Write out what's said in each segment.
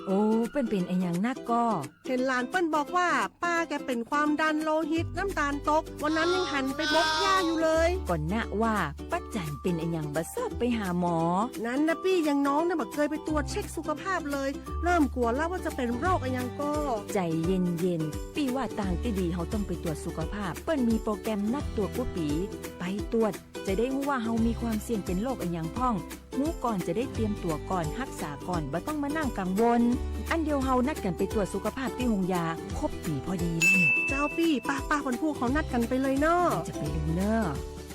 โอ้ เปิ้ลเป็นอะหยังนักก่อ เห็นหลานเปิ้ลบอกว่า ป้าแกเป็นความดันโลหิต น้ำตาลตก วันนั้นยังหันไปบกหญ้าอยู่เลย ก่อนนะว่า ป้าจั๋นเป็นอะหยังบ่ชอบไปหาหมอ นั้นนะปี้ อย่างน้องเนี่ยบ่เคยไปตรวจเช็คสุขภาพเลย เริ่มกลัวแล้วว่าจะเป็นโรคอะหยังก่อ ใจเย็นๆ ปี้ว่าตางตี้ดีเฮาต้องไปตรวจสุขภาพ เปิ้ลมีโปรแกรมนัดตรวจกู้ปี๋ ไปตรวจ จะได้ฮู้ว่าเฮามีความเสี่ยงเป็นโรคอะหยังพ่อง ฮู้ก่อนจะได้เตรียมตั๋วก่อน ฮักษาก่อน บ่ต้องมานั่งกังวล อั้นเดี๋ยวเฮานัดกั๋นไปตรวจสุขภาพตี้โฮงยา ครบปี๋พอดีแล้วเนี่ย เจ้าปี้ ป้าๆ วันพูกเฮานัดกั๋นไปเลยเนาะ จะไปดูเน่อ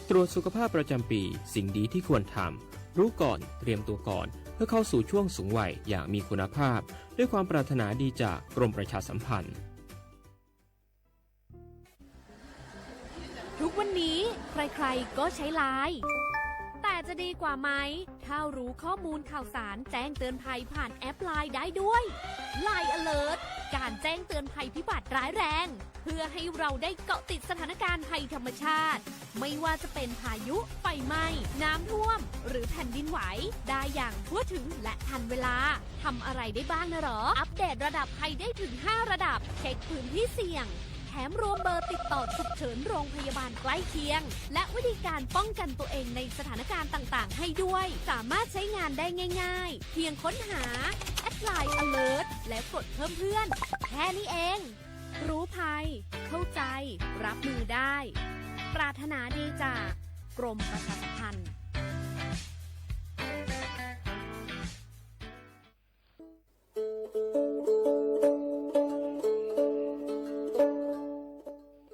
ตรวจสุขภาพประจำปี สิ่งดีที่ควรทำ รู้ก่อน เตรียมตัวก่อน เพื่อเข้าสู่ช่วงสูงวัยอย่างมีคุณภาพ ด้วยความปรารถนาดีจากกรมประชาสัมพันธ์ ทุกวันนี้ใครๆก็ใช้ไลน์ แต่จะดีกว่าไหม ถ้ารู้ข้อมูลข่าวสารแจ้งเตือนภัยผ่านแอปไลน์ได้ด้วย ไลน์ Alert การแจ้งเตือนภัยพิบัติร้ายแรง เพื่อให้เราได้เกาะติดสถานการณ์ภัยธรรมชาติ ไม่ว่าจะเป็นพายุ ไฟไหม้ น้ำท่วม หรือแผ่นดินไหว ได้อย่างทั่วถึงและทันเวลา ทำอะไรได้บ้างนะหรอ อัปเดตระดับภัยได้ถึงห้าระดับ เช็คพื้นที่เสี่ยง แถมรวมเบอร์ติดต่อฉุกเฉินโรงพยาบาลใกล้เคียง และวิธีการป้องกันตัวเองในสถานการณ์ต่างๆ ให้ด้วย สามารถใช้งานได้ง่ายๆ เพียงค้นหา แอดไลน์ Alert แล้วกดเพิ่มเพื่อน แค่นี้เอง รู้ภัย เข้าใจ รับมือได้ ปรารถนาดีจาก กรมประชาสัมพันธ์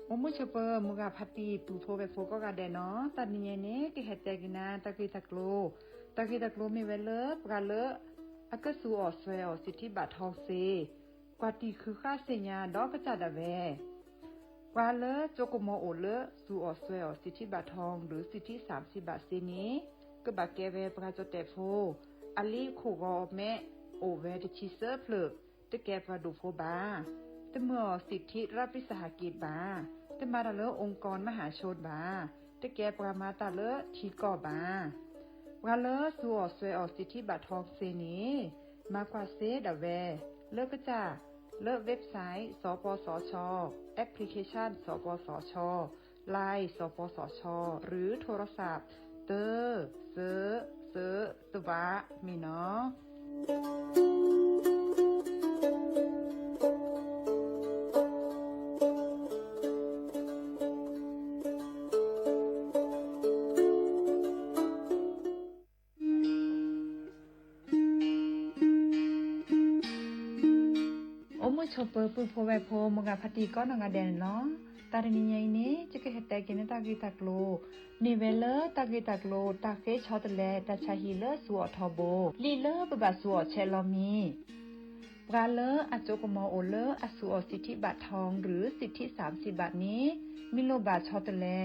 အိၣ်မုာ်ဆိးပၢၤ မုၢ်ဂၤဖါတံၢ် ပုၢ်ဖိဝဲၢ်ဖိကိးဂၤဒဲးနီၤ, တၢ်တနံၤညါအံၤန့ၣ် ကဟဲတဲက့ၤနၤ တၢ်ဂ့ၢ်တၢ်ကျိၤ, တၢ်ဂ့ၢ်တၢ်ကျိၤမ့ၢ်ဝဲလၢ ပှၤလၢ အကစူးအီၣ်စွဲအီၣ် สิทธิบัตรทอง စ့, ကွၢ်တံၢ်ဃုာ်ဃာ်သ့ၣ်ညါဒီးကစၢ်ဒၣ်ဝဲ ပှၤလၢကၠိကမီၤအိၣ်လၢ စူးအီၣ်စွဲအီၣ် สิทธิบัตรทอง ဒီး สิทธิสามสิบบาท စ့န့ၣ် ကဘၣ်ကဲဝဲပှၤကၠီၣ်တဲၣ်ဖိ, အလံာ်ခိၣ်ဂီၤမဲ အိၣ်ဝဲတဆံသၢဖျၢၣ်, တကဲပှၤဒိၣ်ဖိဘၣ်. တမၢအီၤ สิทธิรัฐวิสาหกิจ ဘၣ်, တမၤတၢ်လၢ องค์กรมหาชน ဘၣ်, တကဲပှၤမၤတၢ်လၢထံကီၢ်ဘၣ်. ပှၤလၢစူးအီၣ်စွဲအီၣ် สิทธิบัตรทอง စ့န့ၣ် မၤကွၢ်စ့ဒၣ်ဝဲ လၢကစၢ် လၢ website สปสช, application สปสช, Line สปสช หรือโทรศัพท์ တၢ စၢ စၢ တဝး မ့ၢ်နီၤ. အိၣ်မုာ်ဆိးပၢၤ ပုၢ်ဖိဝဲၢ်ဖိ မုၢ်ဂၤဖါတံၢ်ကိးနီၢ်ဂၤဒဲးန့ၣ်လီၤ. တၢ်တနံၤညါအံၤန့ၣ် ယကဟဲတဲက့ၤန့ၢ်တၢ်ဂ့ၢ်တၢ်ကျိၤ မ့ၢ်ဝဲလၢတၢ်ဂ့ၢ်တၢ်ကျိၤ တၢ်ဃ့ဆီတလဲ တၢ်ဆါဟံၣ်လၢစူးအီၣ်ထီဘိ, လံာ်လၢပဘၣ်စူးအီၣ်ဆဲးလီၤမံၤ. ပှၤလၢအကၠိကမီၤအိၣ်လၢအစူးအီၣ် สิทธิบัตรทอง ဒီး สิทธิสามสิบบาท န့ၣ် မ့ၢ်လိၣ်ဘၣ်ဆီတလဲ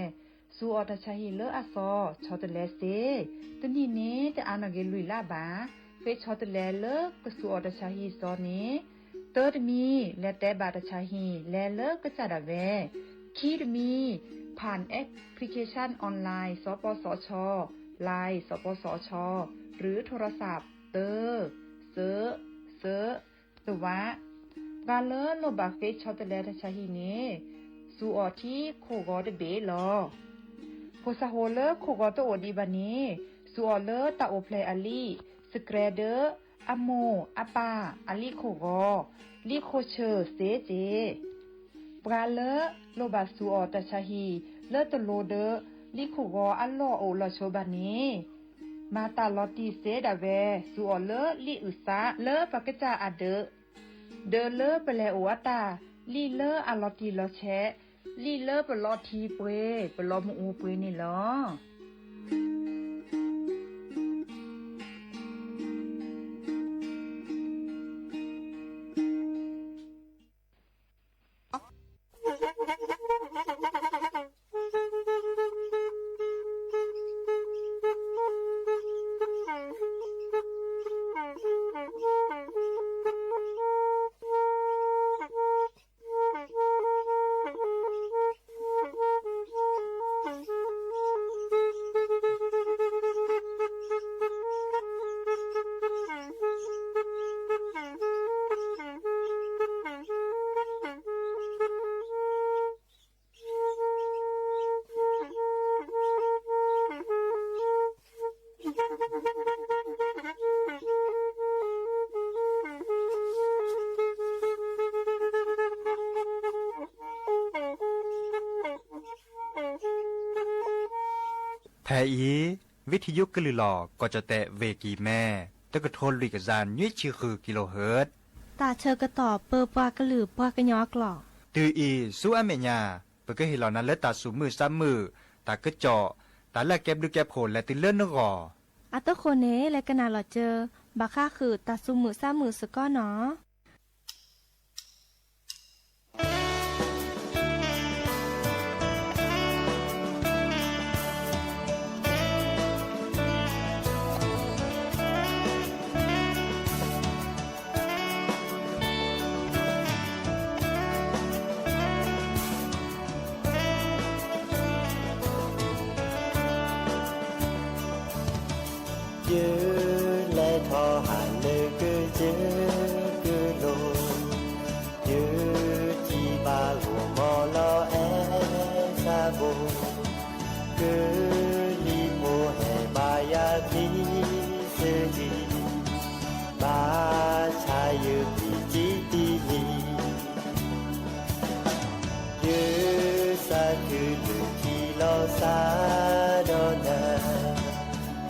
စူးအီၣ်တၢ်ဆါဟံၣ်လၢအသီ ဆီတလဲစ့, တနံၣ်န့ၣ် တအါနီၢ်က့ၤလွံၢ်လါဘၣ်. ဃ့ဆီတလဲလၢကစူးအီၣ်တၢ်ဆါဟံၣ်သီန့ၣ်, တၢတမံၤ လဲၤတဲဘၣ်တၢ်ဆါဟံၣ် လဲၤလၢကစၢ်ဒၣ်ဝဲ, ခံတမံၤ ผ่านแอปพลิเคชันออนไลน์ สปสช, Line สปสช หรือโทรศัพท์ တၢ စၢ စၢ တဝး. ပှၤလၢလိၣ်ဘၣ်ဃ့ဆီတလဲတၢ်ဆါဟံၣ်န့ၣ် စူးအီၣ်ထံခိၣ်ဂီၤတဘ့ၣ်လီၤ. ဖိစၢ်ဖိလၢခိၣ်ဂီၤတအိၣ်ဒံးဘၣ်န့ၣ် စူးအီၣ်လၢတၢ်အိၣ်ဖျဲၣ်အလံာ်, စကြဲးဒၢ, အမိၢ်အပၢ်အလံာ်ခိၣ်ဂီၤ, လံာ်ခိၣ်ဆၢၣ်စ့တ့ၢ်. ပှၤလၢလိၣ်ဘၣ်စူးအီၣ်တၢ်ဆါဟံၣ်လၢတလိၤဒီး လံာ်ခိၣ်ဂီၤအလီၢ်အိၣ်လီၤဆိဘၣ်န့ၣ် မၤတၢ်လီၤတံၢ်စ့ဒၣ်ဝဲ စူးအီၣ်လၢလံာ်အုၣ်သးလၢပှၤကစၢ်အဒၢး, ဒီးလၢပလဲၤအိၣ်အတၢ် လံာ်လၢအလီၤတံၢ်လီၤဆဲး, လံာ်လၢပလီၤထံပှ့ၤ ပလီၤမုၢ်အူပှ့ၤန့ၣ်လီၤ. ဖဲအံၤ ဝံထယုကလုာ်လီၤ ကီၢ်ကၠီၣ်တဲၣ် ဝ့ၢ်ကံၢ်မဲ တကထိလွံၢ်ကယၤနွံဆံဃု kilohertz တၢ်ဆၢကတီၢ်ပၢပှၤကလုာ်ပှၤကညီအကျိာ် တုၤအံၤဆူအမဲာ်ညါ ပကဟ့ၣ်လီၤနၤလၢတၢ်သူၣ်မုာ်သးမုာ်, တၢ်ကစီၣ်, တၢ်လၢအကဲဘျုးကဲဖှိၣ်လဲၤတုၤလၢနဂီၢ်. အသးခိၣ်န့ၣ် လဲၤကနၣ်လီၤစၢၤ ဘၣ်ဃးဃုာ်တၢ်သူၣ်မုာ်သးမုာ်စ့ၢ်ကီးနီၤ. ယလဲၤထီၣ်ဟးလၢကစၢၢ်ကလိၤ, ယစံးဘၣ်ဂီၢ်မီၢ်လီၤအဲၣ်ဆၣ်ဘိ, ကလံၤဖိဟဲဘၣ်ယၤသံသဒံ, ဘၣ်ဆၣ်ယပျံၤစံးတံၢ်လံ. ယစးထီၣ်လုၢ်ထံလီၤစၢ်ဒီးနၤ, န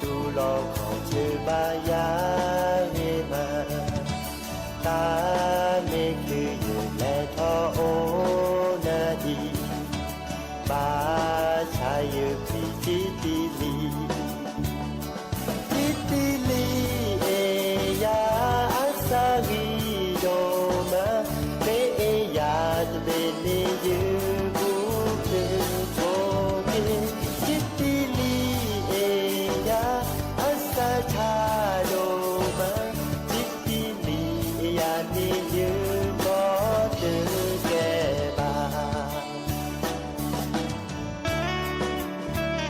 တူၢ်လိာ်ခီၣ်ဆၢဘၣ်ယၤဂ့ၤမး, တၢ်မ့ၢ်ခုယလဲၤထီၣ်အိၣ်နၤဒံး, ဘၣ်ဆၣ်ယပျံၤစံးတံၢ်လံ. စံးတံၢ်လံအဲၣ်ယၤအစၢ်ဂံၢ်ဒိၣ်မး, မ့ၢ်အဲၣ်ယၤတဘ့ၣ်န့ၣ်ယဘူးကဆိးက့, စံးတံၢ်လံအဲၣ်ယၤအစၢ်ဆၣ်ဒိၣ်မ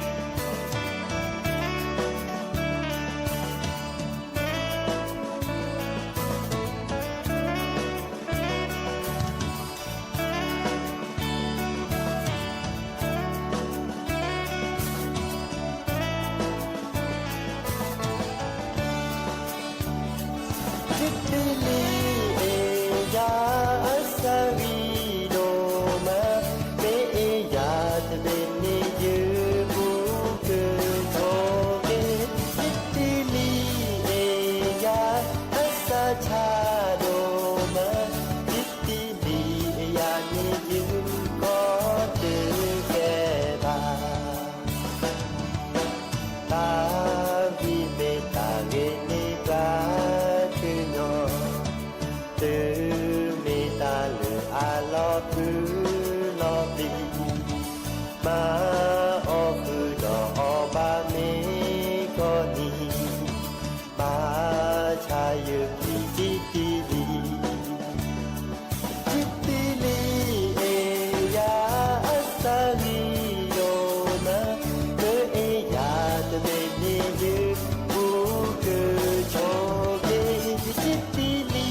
း, စံးတံၢ်လံအဲၣ်ယၤန့ၣ်ယကီၢ်တကဲဘၣ်. စံးတံၢ်လံအဲၣ်ယၤအစၢ်ဂံၢ်ဒိၣ်မး, မ့ၢ်အဲၣ်ယၤတဘ့ၣ်န့ၣ်ယဘူးကဆိးက့, စံးတံၢ်လံအဲၣ်ယၤအစၢ်ဆၣ်ဒိၣ်မး, စံးတံၢ်လံအဲၣ်ယၤန့ၣ်ယကီၢ်တကဲဘၣ်. တၢ်ဂံၢ်မ့ၢ်တၢ်ဂ့ၤန့ၢ်ပှၤကညီ, တုၤမ့ၢ်တၢ်လၢအလီၤဖုးလီၤပျံၤ, မၤအီၣ်ဃုာ်ဒီးအီၣ်ဘၣ်မ့ၢ်ကိးနံၤ, ဘၣ်ဆၣ်ယပျံၤစံးတံၢ်လံ. စံးတံၢ်လံအဲၣ်ယၤအစၢ်ဂံၢ်ဒိၣ်မး, မ့ၢ်အဲၣ်ယၤတဘ့ၣ်န့ၣ်ယဘူးကဆိးက့, စံးတံၢ်လံ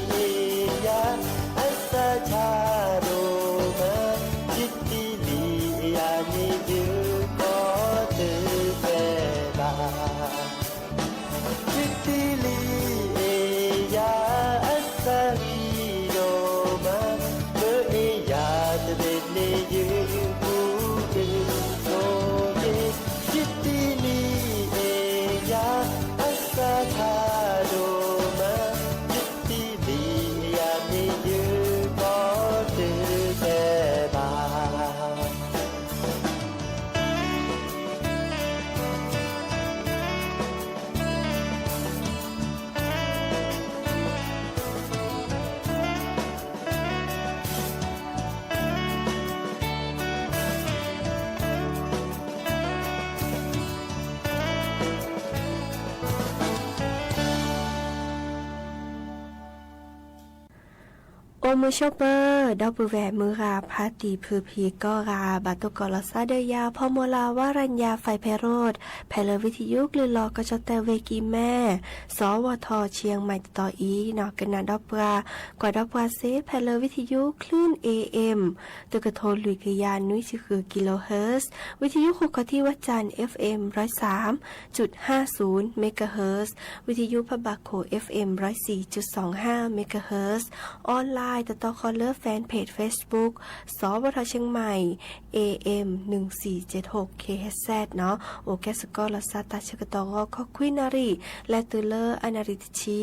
အဲၣ်ယၤအစၢ်ဆၣ်ဒိၣ်မး, စံးတံၢ်လံအဲၣ်ယၤန့ၣ်ယကီၢ်တကဲဘၣ်. စံးတံၢ်လံအဲၣ်ယၤအစၢ်ဂံၢ်ဒိၣ်မး, မ့ၢ်အဲၣ်ယၤတဘ့ၣ်န့ၣ်ယဘူးကဆိးက့, စံးတံၢ်လံအဲၣ်ယၤအစၢ်ဆၣ် ဒိၣ်မး, စံးတံၢ်လံယၤန့ၣ်ယကီၢ်တကဲဘၣ်. အိၣ်မုာ်ဆိးပၢၤ ဒီပုၢ်ဝဲၢ်မုၢ်ဂၤဖါတံၢ်ဖုဖံးကိးဂၤ ဘၣ်တိၢ်ကီးလီၤစၢ်ဒီးယၤ ဖီမိၢ်လၢ်ဝါရညါ ဖဲဖဲရိၣ် ဖဲလၢဝံထယုကလုာ်လီၤ ကီၢ်ကၠီၣ်တဲၣ်ဝ့ၢ်ကံၢ်မဲ စီၤဝီၤထီၣ် ဆံၣ်ယဲၢ်မး တတီၤအံၤ နီၢ်ကနၣ်ဒီးပှၤ ကွၢ်ဒီးပှၤစ့ၢ် ဖဲလၢဝံထယု คลื่น เอ เอ็ม တကထိလွံၢ်ကယၤနွံဆံဃု kilohertz, ဝံထယုဃုခီၣ်ထံးဝဲၢ်စၣ် เอฟ เอฟ เอ็ม ร้อยสามจุดห้าศูนย์ megahertz, ဝံထယုဖးဘၣ်ခိၣ် เอฟ เอฟ เอ็ม ร้อยสี่จุดสองห้า megahertz, online တတီခီလၢ Fan Page Facebook စီၤဘီထီၣ် Chiang Mai AM หนึ่งสี่เจ็ดหก KHZ နီၤ, အိၣ်ကဲစ့ၢ်ကီးလီၤစး တၢ်ဆၢကတီၢ်ဂီၤခီခွံနၣ်ရံၣ် လဲၤတုၤလၢအနၣ်ရံၣ်တဆံ,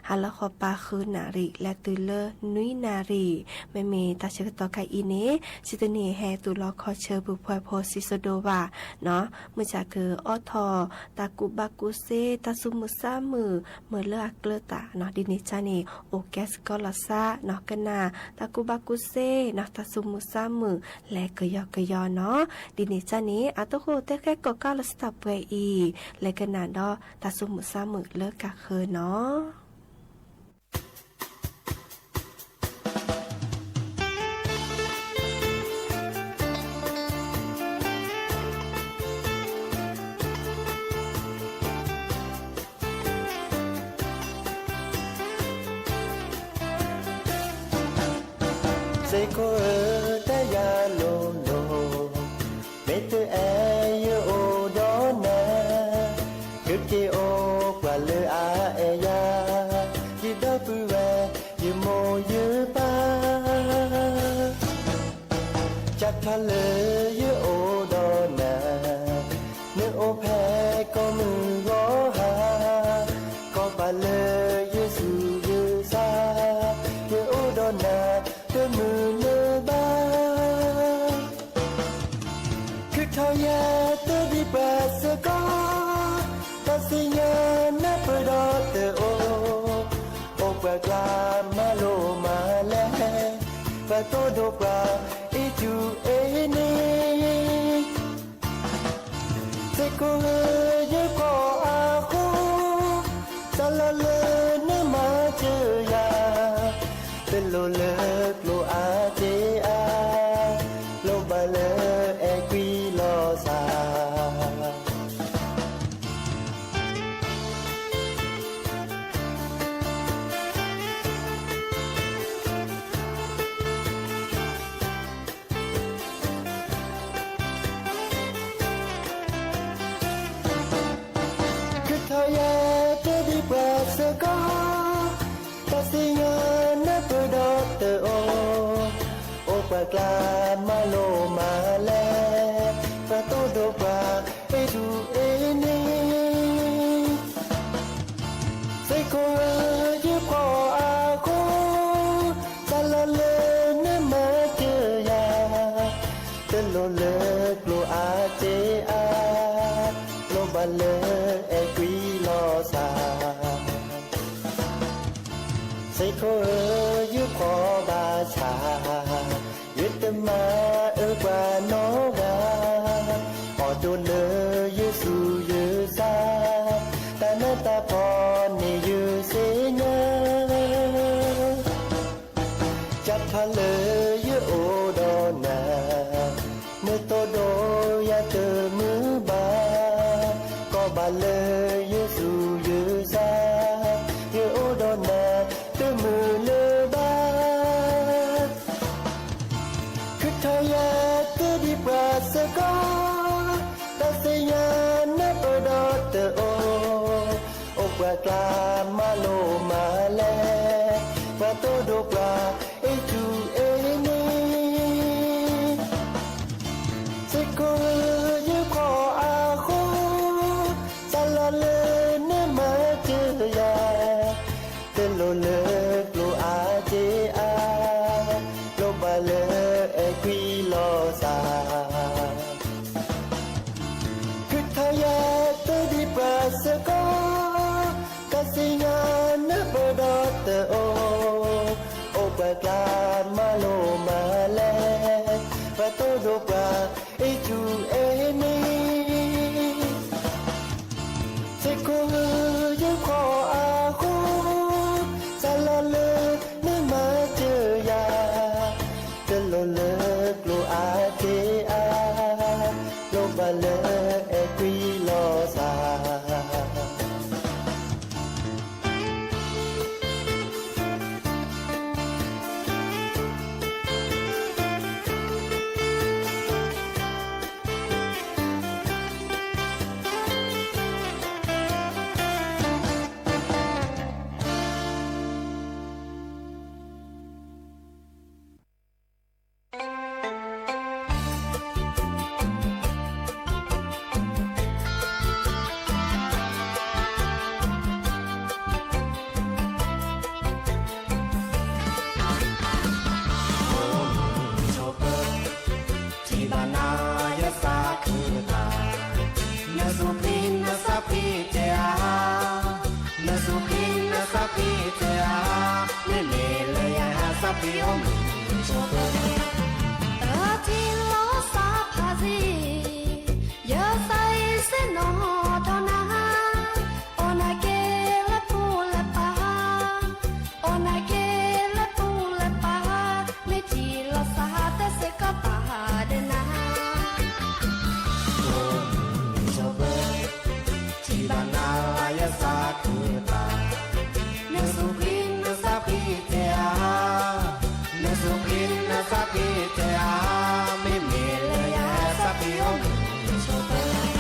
ဟါလီၤဃီၤပၤဃုနၣ်ရံၣ် လဲၤတုၤလၢနွံနၣ်ရံၣ်. မ့မ့ၢ်တၢ်ဆၢကတီၢ်ခဲအံၤန့ၣ် ဆံတနံၣ်ဟဲသူၣ်လီၤခီၣ်ဆၢ ပူၤဖှဲးဖိစံးစိၤဒိၣ်ဘၣ်နီၤ, မုၢ်ဆါကအိးထီၣ် တၢ်ကူၣ်ဘၣ်ကူၣ်သ့ တၢ်သူၣ်မုာ်သးမုာ် မ့ၢ်လၢအကျၢၤသးနီၤ, ဒ်န့ၣ်အသိးန့ၣ် အိၣ်ကဲစ့ၢ်ကီးလီၤစးနီၤ, ကနၣ်တၢ်ကူၣ်ဘၣ်ကူၣ်သ့နီၤ, တၢ်သူၣ်မုာ်သးမုာ် လဲၤကယီကယီနီၤ. ဒ်န့ၣ်အသိးန့ၣ် အသကိးတဲဃဲကီၢ်ကးလီၤစးတၢ်ပှဲၤအံၤ လဲၤကနၣ်ဒီးတၢ်သူၣ်မုာ်သးမုာ်လၢကဃၢၤနီၤ. စ့ၢ်ကီးဧၢ တၢ်ယၤလိၤလိၤ, မ့ၢ်တအဲၣ်ယအိၣ်ဒီးနၤ, ကက့ၤအိၣ်ပှၤလၢအအဲၣ်ယၤ, ယဒီပုၢ်ဝဲၢ် ယမိၢ်ယပၢ် ကၢ်ထီၣ်လၢယအိၣ်ဒီးနၤ, နအိၣ်ဖဲကိးမုၢ်ဂီၤဟါ, ကီးဘၣ်လၢယသူၣ်ယသး, ယအိၣ်ဒီးနၤတမုာ်လၢၤဘၣ်. ခုၣ်ထီၣ်ယဲၢ်တဒံးပှၤစ့ၢ်ကီး, တၢ်သ့ၣ်ညါနၢ်ပၢၢ်ဒီးတအိၣ်, အိၣ်ပှၤကျါမၤလိမၤလဲ, ပှၤသိၣ်ဒိၣ်ပှၤအ့ၣ်တူၢ်အ့ၣ်န့ၣ် စ့ၢ်ကီးဧၢ ယဖှီၣ်အဃိ, စးလီၤလၢနမၤစၢၤယၤ, တလိၣ်လၢကျိၤအါစ့အါ, လိၣ်ဘၣ်လၢအဲၣ်ကွံလီၤစၢ်. ခုၣ်ထီၣ်ယဲၢ်တဒံးပှၤစ့ၢ်ကီး, တၢ်သ့ၣ်ညါနၢ်ပၢၢ်ဒီးတအိၣ်, အိၣ်ပှၤကျါမၤလိမၤလဲ, ပှၤသိၣ်ဒိၣ်ပှၤအ့ၣ်တူၢ်အ့ၣ်န့ၣ် စ့ၢ်ကီးဧၢ ယဖှီၣ်အဃိ, စးလီၤလၢနမၤစၢၤယၤ, တလိၣ်လၢကျိၤအါစ့အါ, လိၣ်ဘၣ်လၢအဲၣ်ကွံလီၤစၢ်. စ့ၢ်ကီးဧၢ ယဖှီၣ်ဘၣ်ဆၣ်, ယတမၤအၢပှၤနီတဂၤ, အိၣ်ဒိးလၢယသူၣ်ယသး, တၢ်နးတၢ်ဖှီၣ်န့ၣ်ယသ့ၣ်ညါ ကၢ်ထီၣ်လၢယအိၣ်ဒီးနၤ, နသိၣ်ဒိၣ်ယၤတမုာ်ဘၣ်, ကီးဘၣ်လၢယသူၣ်ယသး, ယအိၣ်ဒီးနၤတမုာ်လၢၤဘၣ်. ခုၣ်ထီၣ်ယဲၢ်တဒံးပှၤစ့ၢ်ကီး, တၢ်သ့ၣ်ညါနၢ်ပၢၢ်ဒီးတအိၣ်, အိၣ်ပှၤကျါမၤလိမၤလဲ, ပှၤသိၣ်ဒိၣ်ပှၤအ့ၣ်တူၢ်အ့ၣ်န့ၣ် စ့ၢ်ကီးဧၢ ယဖှီၣ်အဃိ, စးလီၤလၢနမၤစၢၤယၤ, တလိၣ်လၢကျိၤအါစ့အါ, လိၣ်ဘၣ်လၢအဲၣ်ကွံလီၤစၢ်. ခုၣ်ထီၣ်ယဲၢ်တဒံးပှၤစ့ၢ်ကီး, တၢ်သ့ၣ်ညါနၢ်ပၢၢ်ဒီးတအိၣ်, အိၣ်ပှၤကျါမၤလိမၤလဲ, ပှၤသိၣ်ဒိၣ်ပှၤအ့ၣ်တူၢ်အ့ၣ်န့ၣ် စ့ၢ်ကီးဧၢ ယဖှီၣ်အဃိ, စးလီၤလၢနမၤစၢၤယၤ, တလိၣ်လၢကျိၤအါစ့အါ, လိၣ်ဘၣ်လၢအဲၣ်ကွံလီၤစၢ်. ခုၣ် သးပှၢ်တဲဧါ, မ့မ့ၢ်လၢယဟဲသးပှၢ်အိၣ်မုာ်ဆိးပၢၤ, တၢ်ထံၣ်လီၤသးဖးစ့ၢ်, ယသးအံၤစ့ၢ်နီၣ်ထီၣ်နၤ, အိၣ်နာ်က့ၤလၢပူၤလၢပၤ, အိၣ်နာ်က့ၤလၢပူၤလၢပၤ, မ့ၢ်ထံၣ်လီၤသးတစ့ၢ်ကီးပာ်ဒီးနၤ ဆိးပၢၤ, ထံၣ်ဘၣ်နၤလၢယသးခုသး, နသူၣ်ဖှံနသးဖှံတဲဧါ, နသူၣ်ဖှံနသးဖှံတဲဧါ, မ့မ့ၢ်လၢယသးဖှံအိၣ်မုာ်ဆိးပၢၤ,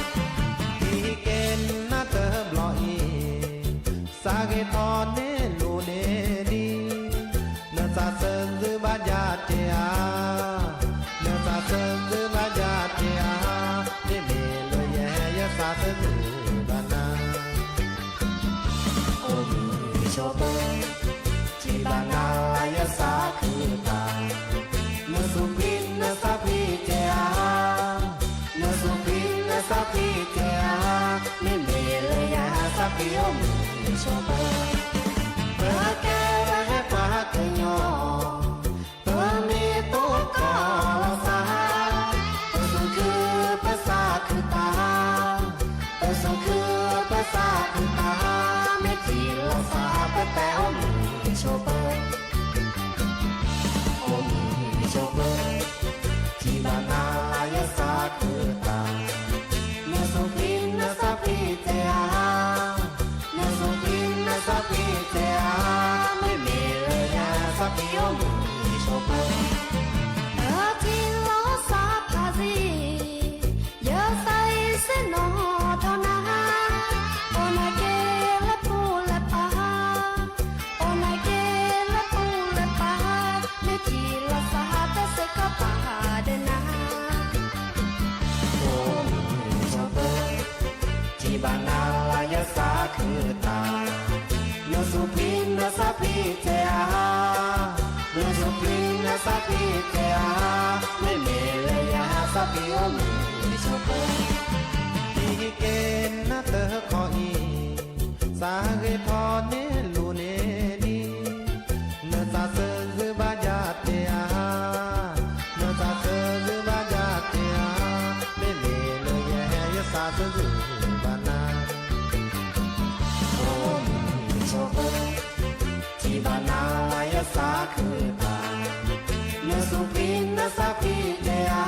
ဒ်ကဲနၤတဘျီအံၤ သးဂ့ၤထီၣ်န့ၣ်လိၤန့ၣ်ဒံး, နသးသယုၢ်ဘၣ်ယၤတဲဧါ, နသးသယုၢ်ဘၣ်ယၤတဲဧါ, မ့မ့ၢ်လၢယဟဲယသးသယုၢ်ဘၣ်နၤ အိၣ်မုာ်ဆိးပၢၤ, ထံၣ်ဘၣ်နၤလၢယသးခုသး, နသူၣ်ဖှံနသးဖှံတဲဧါ, နသူၣ်ဖှံနသးဖှံတဲဧါ, မ့မ့ၢ်လၢယသးဖှံအိၣ်မုာ်ဆိးပၢၤ, ပကဲပှၤဟဲပှၤဟးကညီ ပမ့ၢ်တိၢ်ကီၢ်လီၤသး, ပသူၣ်ခုပသးခုတၢ်, ပသူၣ်ခုပသးခုတၢ်, မ့ၢ်ထံၣ်လီၤသးပတဲအိၣ်မုာ်ဆိးပၢၤ, အိၣ်မုာ်ဆိးပၢၤ, ထံၣ်ဘၣ်နၤလၢယသးခုတၢ်, နသူၣ်ဖှံနသးဖှံတဲဧါ နသူၣ်ဖှံနသးဖှံတဲဧါ, မ့မ့ၢ်လၢယသးဖှံအိၣ်မုာ်ဆိးပၢၤ, တၢ်ထံၣ်လီၤသးဖးစ့ၢ်, ယသးအံၤစ့ၢ်နီၣ်ထီၣ်နၤ, အိၣ်နာ်က့ၤလၢပူၤလၢပၤ, အိၣ်နာ်က့ၤလၢပူၤလၢပၤ, မ့ၢ်ထံၣ်လီၤသးတစ့ၢ်ကီးပာ်ဒီးနၤ ဆိးပၢၤ, ထံၣ်ဘၣ်နၤလၢယသးခုတၢ်, နသူၣ်ဖှံနသးဖှံတဲဧါ, နသူၣ်ဖှံနသးဖှံတဲဧါ, မ့မ့ၢ်လၢယသးဖှံအိၣ်မုာ်ဆိးပၢၤ, ဒ်ကဲနၤတခီအံၤ, သးဂ့ၤထီၣ်န့ၣ်လိၤန့ၣ်ဒံး, နသးသယုၢ်ဘၣ်ယၤတဲဧါ, နသးသယုၢ်ဘၣ်ယၤတဲဧါ, မ့မ့ၢ်လၢယဟဲယသးသယုၢ်ဘၣ်နၤ ဆိးပၢၤ, ထံၣ်ဘၣ်နၤလၢယသးခုတၢ်, နသူၣ်ဖှံနသးဖှံတဲဧါ,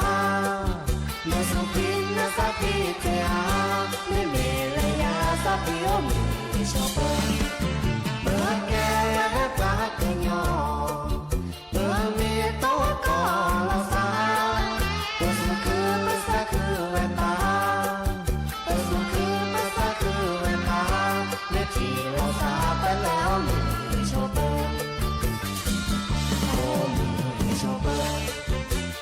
နသူၣ်ဖှံနသးဖှံတဲဧါ, မ့မ့ၢ်လၢယသးဖှံအိၣ်မုာ်ဆိးပၢၤ, ပကဲပှၤဟဲပှၤဟးကညီ ပမ့ၢ်တိၢ်ကီၢ်လီၤသး, ပသူၣ်ခုပသးခုဝဲတၢ်, ပသူၣ်ခုပသးခုဝဲတၢ်, မ့ၢ်ထံၣ်လီၤသးပလဲၤအိၣ်မုာ်ဆိးပၢၤ, အိၣ်မုာ်ဆိးပၢၤ,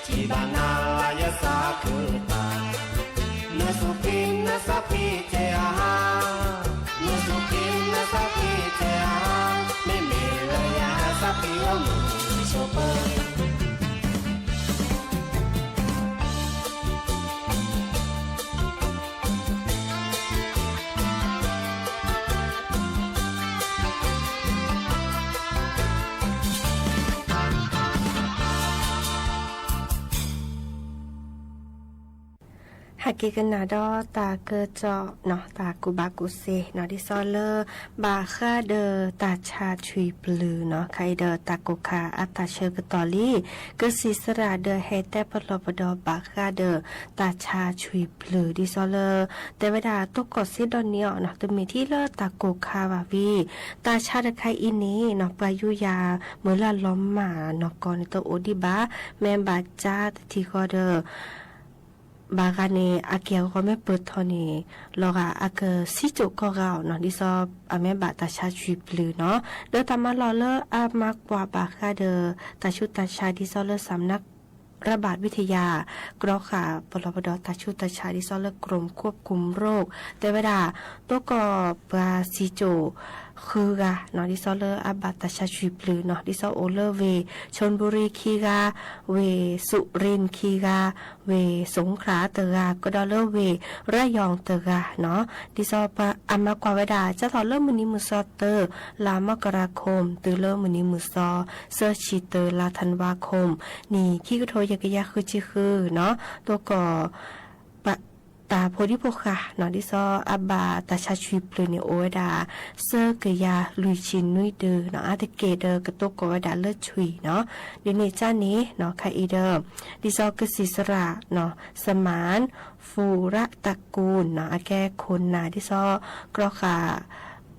ထံၣ်ဘၣ်နၤလၢယသးခုတၢ်, နသူၣ်ဖှံနသးဖှံတဲဧါ, နသူၣ်ဖှံနသးဖှံတဲဧါ, မ့မ့ၢ်လၢယသးဖှံအိၣ်မုာ်ဆိးပၢၤ ဟဲက့ၤကနၣ်ဒီးတၢ်ကစီၣ်နီၤ တၢ်ကူၣ်ဘၣ်ကူၣ်သ့နီၤ ဒ်သိးလၢ ဘၣ်ဃးဒီးတၢ်ဆါဆွံပျုၢ်နီၤ ခဲအံၤဒီးတၢ်ကိၢ်ခါအတၢ်ဆၢကတီၢ်လံ ကစံးစရၣ်ဒီးဟဲတဲပလီၢ်ပဒီးဘၣ်ဃးဒီးတၢ်ဆါဆွံပျုၢ် ဒ်သိးလၢ တဲဝဲဒၣ်တိၢ်ကီၢ်စ့ဒီးန့ၣ်အီၤနီၤ တမ့ၢ်ထဲလၢတၢ်ကိၢ်ခါဘၣ်ဝံၤ တၢ်ဆါတခါအံၤန့ၣ်နီၤ ပှၤယူးယၤမုၢ်လၢ်လီၤမၢ်နီၢ်ကီၢ်န့ၣ် တအိၣ်ဒံးဘၣ် မ့ၢ်ဘၣ်ကၠါတထံၣ်ဃီဒီး ဘၣ်ဂၤန့ၣ် အက့ၢ်အဂီၤမ့ၢ်ပၢၢ်ထီၣ်န့ၣ် လီၤဂာ်အကစံၣ်စိၤကီၢ်ဂၤအီၤနီၤ ဒ်သိးအမ့ၢ်ဘၣ်တၢ်ဆါဆွံပျုၢ်နီၤ ဒီးတၢ်မၤလီၢ်လၢအမၤကွၢ်ဘၣ်ဃးဒီး တၢ်ဆူးတၢ်ဆါဒ်သိးလၢ စၣ်မနါရဘၣ်ဝံထယၢ ကဒီဃာ်ပလီၢ်ပဒီးတၢ်ဆူးတၢ်ဆါဒ်သိးလၢ กรมควบคุมโรค တဲဝဲဒၣ် တိၢ်ကီၢ်ပှၤစံၣ်စိၤ ဃုဂၤနီၤ ဒ်သိးလၢအဘၣ်တၢ်ဆါဆွံပျုၢ်နီၤ ဒ်သိးအိၣ်လၢဝ့ၢ် Chonburi ခံဂၤ, ဝ့ၢ် Surin ခံဂၤ, ဝ့ၢ် Songkhla တဂၤ ကဒီးလၢဝ့ၢ် Rayong တဂၤနီၤ ဒ်သိးပှၤအမၤကွၢ်ဝဲဒၣ် ကၢ်သိးလၢမုၢ်နံၤမုၢ်သီသၢ လါ မကရၤခိၣ် တုၤလၢမုၢ်နံၤမုၢ်သီ သၢဆံတၢ လါ ထၣ်နဝၤခိၣ် နံၣ်ခံကထိယဲၢ်ကယၤဃုဆံဃုနီၤ တိၢ်ကီၢ် တၢ်ဖိဒံဖိဃာ်နီၤ ဒ်သိးအဘၣ်တၢ်ဆါဆွံပျုၢ်န့ၣ် အိၣ်ဝဲဒၣ် သၢကယၤလွံၢ်ဆံနွံဒုနီၤ အါတက့ၢ်ဒီးကတိၢ်ကီၢ်ဝဲဒၣ်လၢဆွံနီၤ ဒ်န့ၣ်ကၢ်န့ၣ်နီၤ ခဲအံၤဒီး ဒ်သိးကစံးစရၣ်နီၤ Saman Furattanul နီၤ အကဲခိၣ်နၢ် ဒ်သိး ကြီဃာ်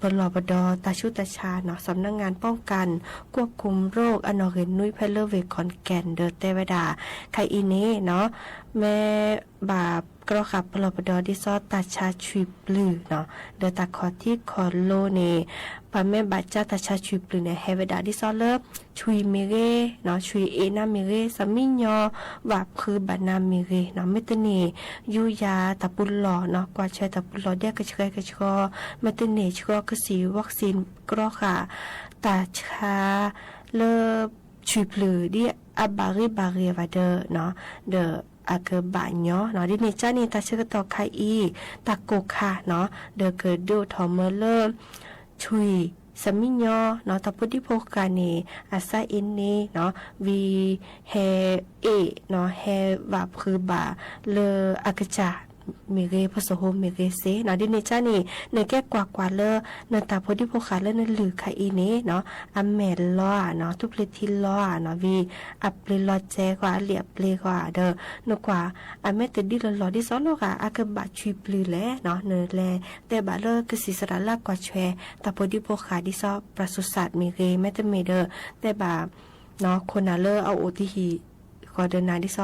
ပလီၢ်ပဒီတၢ်ဆူးတၢ်ဆါနီၤ สำนักงานป้องกันควบคุมโรค အနီၣ်ဂံၢ်နွံဖဲလၢဝ့ၢ် ခီၣ်ကဲၣ် ဒီးတဲဝဲဒၣ် ခဲအံၤန့ၣ်နီၤ မ့ၢ်ဘၣ်ကြီဃာ်ပလီၢ်ပဒီဒ်သိးတၢ်ဆါဆွံပျုၢ်နီၤ ဒီးတၢ်ခီၣ်ထံးခီၣ်လိန့ၣ် ပှၤမ့ၢ်ဘၣ်ကၢ်တၢ်ဆါဆွံပျုၢ်န့ၣ် ဟဲဝဲဒၣ်ဒ်သိးလၢ ဆွံမ့ၢ်ဂ့ၤနီၤ ဆွံအ့ၣ်နၤမ့ၢ်ဂ့ၤ သးမံညီ ဘၣ်ဖုးဘၣ်နၤမ့ၢ်ဂ့ၤနီၤ မ့ၢ်တန့ၢ် ယူးယၤတၢ်ပူၤလီၢ်နီၤ ကွၢ်ထွဲတၢ်ပူၤလီၢ်ဒ်ကဆှဲကဆှီ မ့ၢ်တန့ၢ်ဆှီကစံၣ် vaccine ကြီဃာ် တၢ်ဆါ လၢ ဆွံပျုၢ်ဒ်အဘၣ်ဂ့ၤဘၣ်ဂ့ၤဘၣ်ဒီးနီၤ ဒီးအကဘၣ်ညီနီၤ ဒ်န့ၣ်ကၢ်န့ၣ် တၢ်ဆၢကတီၢ်ခါအံၤ တၢ်ကိၢ်ခါနီၤ ဒီးကဒုးအိၣ်ထီၣ်မၢလၢ ဆွံ သးမံညီနီၤ တၢ်ဖိဒံဖိဃာ်န့ၣ် အစါအ့န့နီၤ ဝံၤ ဟဲအ့ၣ်နီၤ ဟဲဘၣ်ဖုးဘၣ်လၢအကစၢ်မ့ၢ်ဂ့ၤ ဖိစိၤဟိမ့ၢ်ဂ့ၤစ့နီၤ ဒ်န့ၣ်ကၢ်န့ၣ် နကဲကွၢ်ကွၢ်လၢ နတၢ်ဖိဒံဖိဃာ်လၢနလုၢ်ခါအံၤန့ၣ်နီၤ အမဲာ်လီၤဧါနီၤ ထူၣ်ဖျဲးထံလီၤဧါနီၤ ဝံၤ အပျ့ၤလီၤစဲဃီ အလံာ်အပျ့ၤဃီဒီး နကွၢ် အမ့ၢ်တဒ်လီၤလီၤဒ်သိးလီၤဂာ် အကဘၣ်ဆွံပျုၢ်လဲၣ်နီၤ နလဲၤတဲဘၣ်လၢကစံးစရၣ်လၢအကွၢ်ထွဲ တၢ်ဖိဒံဖိဃာ်ဒ်သိး ပှၤစူးစးမ့ၢ်ဂ့ၤ မ့တမ့ၢ်ဒီး တဲဘၣ် ခိၣ်နၢ်လၢအအိၣ်တဟံၣ်ဃီဒီးနၤဒ်သိး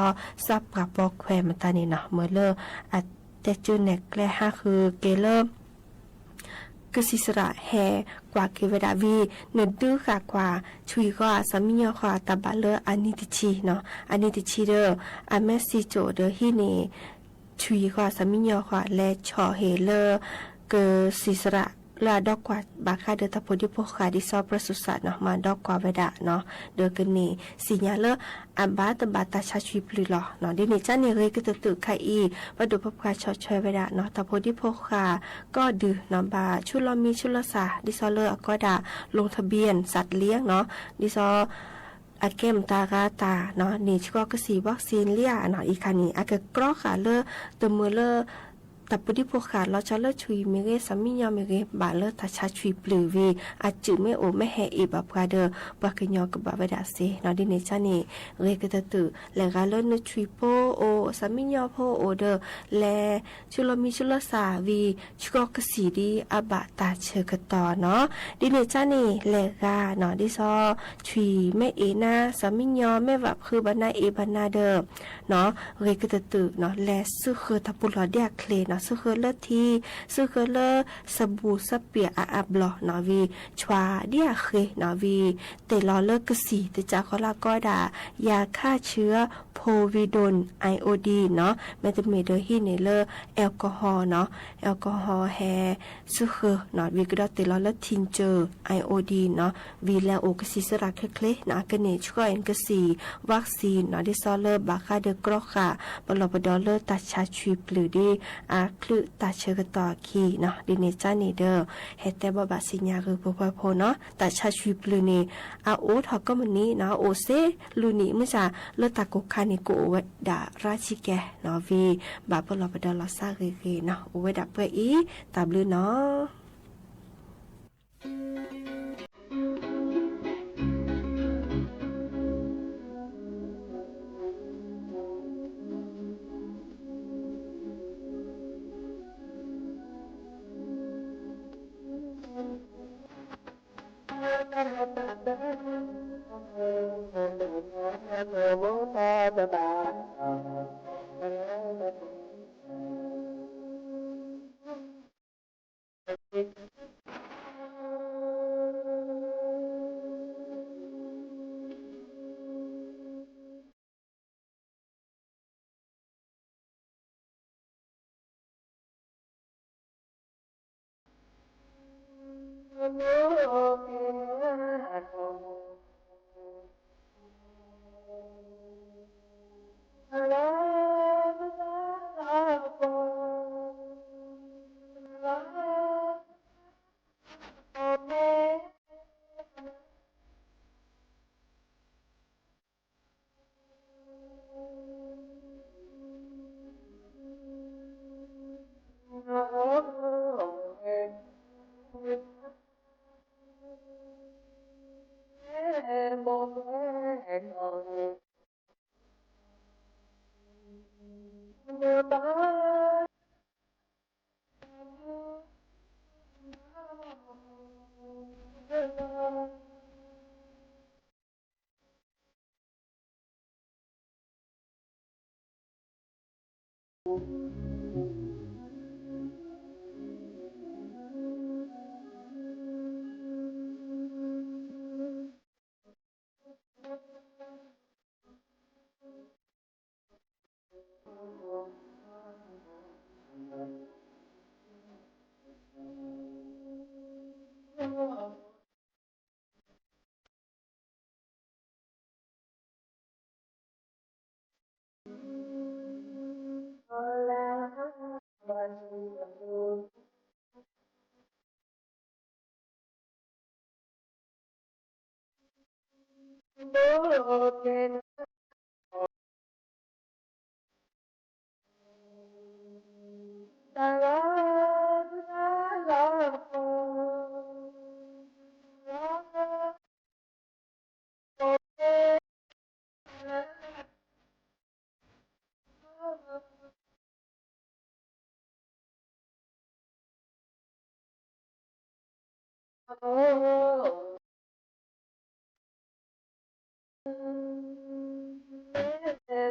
စးပှၢ်ပိာ်ခွဲးမတၤန့ၣ်နီၤ မၢလၢအတဲကၢနဲၣ်ကျဲဟးဃုာ်က့ၤလၢ ကစံးစရၣ်ဟဲကွၢ်က့ၤဝဲဒၣ်ဝံၤ နဒုးဃာ်ကွၢ် ဆွံဃီ သးမံညီဃီ တၢ်ဘၣ်လၢအနံၤတဆံနီၤ အနံၤတဆံဒီး အမ့ၢ်စံၣ်စိၤဒီးဟံးန့ၢ် ဆွံဃီ သးမံညီဃီ လဲၤဆီၣ်ဟ့ၣ်လၢ ကစံးစရၣ် လၢအဒီကွၢ်ဘၣ်ဃးဒီးတၢ်ဖိဒံဖိဃာ်ဒ်သိး ပှၤစူးစးနီၤ မၤဒီကွၢ်ဝဲဒၣ်နီၤ ဒီးကန့ၢ်စံၣ်ညါလၢ အဘၣ်တဘၣ်တၢ်ဆါဆွံပျုၢ်လီၤနီၤ ဒ်န့ၣ်ကၢ်န့ၣ် ဂ့ၤကတၢၢ်တုာ်ခါအံၤ ပှၤဒိၣ်ပှၤပှၢ်ဆီၣ်ထွဲဝဲဒၣ်နီၤ တၢ်ဖိဒံဖိဃာ် ကီၢ်ဒုးနီၤ ဘၣ်ဆူၣ်လီၤမံဆူၣ်လီၤစၢ် ဒ်သိးလၢအကီဒၣ် ลงทะเบียนสัตว์เลี้ยงနီၤ ဒ်သိး အကဲမတၤဂၤတၢ်နီၤ န့ၢ်ဆှီကစံၣ် vaccine လံဧါနီၤ အံၤခါန့ၣ် အကကြီဃာ်လၢ တမုာ်လၢ တၢ်ဖိဒံဖိဃာ်လီၤဆီလၢဆွံမ့ၢ်ဂ့ၤ သးမံညီမ့ၢ်ဂ့ၤ ဘၣ်လၢတၢ်ဆါဆွံပျုၢ်ဝံၤ အစုးမ့ၢ်အိၣ်မ့ၢ်ဟဲအ့ၣ်ဘၣ်ပှၤဒီး ပှၤကညီကဘၣ်ဝဲဒၣ်စ့နီၤ ဒ်န့ၣ်ကၢ်န့ၣ် ဂ့ၤကတၢၢ်တုာ် လဲၤဂၤလၢနဆွံဖိအိၣ် သးမံညီဖိအိၣ်ဒီး လဲၤ ဆူၣ်လီၤမံဆူၣ်လီၤစၢ်ဝံၤ ဆှီကစံၣ်ဒ်အဘၣ်တၢ်ဆၢကတီၢ်နီၤ ဒ်န့ၣ်ကၢ်န့ၣ် လဲၤဂၤနီၤ ဒ်သိး ဆွံမ့ၢ်အ့ၣ်နၤ သးမံညီမ့ၢ်ဘၣ်ဖုးဘၣ်နၤအ့ၣ်ဘၣ်နၤဒီး နီၤ ဂ့ၤကတၢၢ်တုာ်နီၤ လဲၤစုဃၢၤတၢ်ပူၤလီၢ်ဒ်အချ့နီၤ စုဃၢၤလၢထံ စုဃၢၤလၢ စဘူၤစပံးအါအါဘျီနီၤ ဝံၤ ဆွံဒ်အဃ့နီၤ ဝံၤ တ့ၢ်လီၤလၢကစံၣ် တကးဃီလၢအကီဒၣ် ယၤခါဆၢ povidone iodine နီၤ မ့တမ့ၢ်ဒီး ဟံးန့ၢ်လၢ alcohol နီၤ alcohol ဟဲ စုဃၢၤနီၤ ဝံၤကဒီးတ့ၢ်လီၤလၢ tincture iodine နီၤ ဝံၤလဲၤအိၣ်ကစံးစရၣ်ချ့ချ့နီၤ အကန့ၢ်ဆှီအံၤကစံၣ် vaccine နီၤ ဒ်သိးလၢဘၣ်ဃးဒီးကြီဃာ် ပလီၢ်ပဒီလၢတၢ်ဆါဆွံပျုၢ်ဒ် အချုးတၢ်ဆၢကတီၢ်အခံနီၤ ဒ်န့ၣ်ကၢ်န့ၣ်ဒီး ဟဲတဲဘၣ်ဘၣ်စံၣ်ညါဂ့ၤပှဲၤပှဲၤဖိနီၤ တၢ်ဆါဆွံပျုၢ်န့ၣ် အအိၣ်ထီၣ်ကိးမုၢ်နံၤနီၤ အိၣ်စ့လွံၢ်နံၣ် မုၢ်ဆါလၢတၢ်ကိၢ်ခါန့ၣ် ကအိၣ်ဝဲဒၣ်ရၣ်ဆံကဲနီၤ ဝံၤဘၣ်ပလီၢ်ပဒီလီၤစၢ်ဂ့ၤဂ့ၤနီၤ အိၣ်ဝဲဒၣ်ပှဲၤအံၤ တၢ်ဘျုးနီၤ. လၢပျၢၤန့ၣ် ပှၤမုၣ်ကနီၤအိၣ်ဝဲဒၣ်ခံဂၤ, ပှၤမုၣ်ကနီၤခံဂၤန့ၣ် ကိးဝဲဒၣ်အမံၤလၢ နီၢ်ဒ့ၣ်ကွ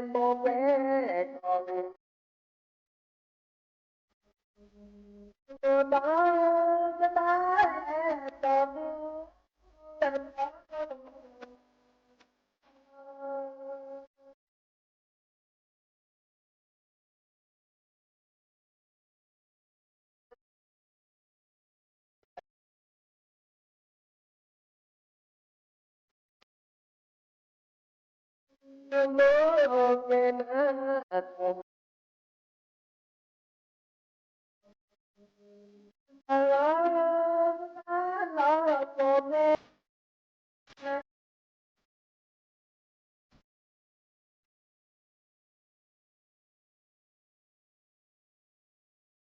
ီၢ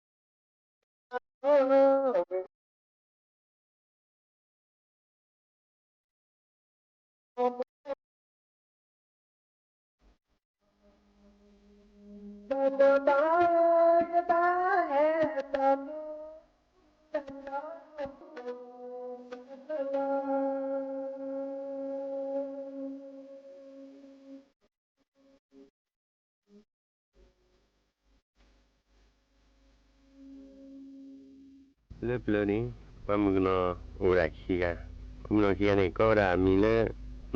်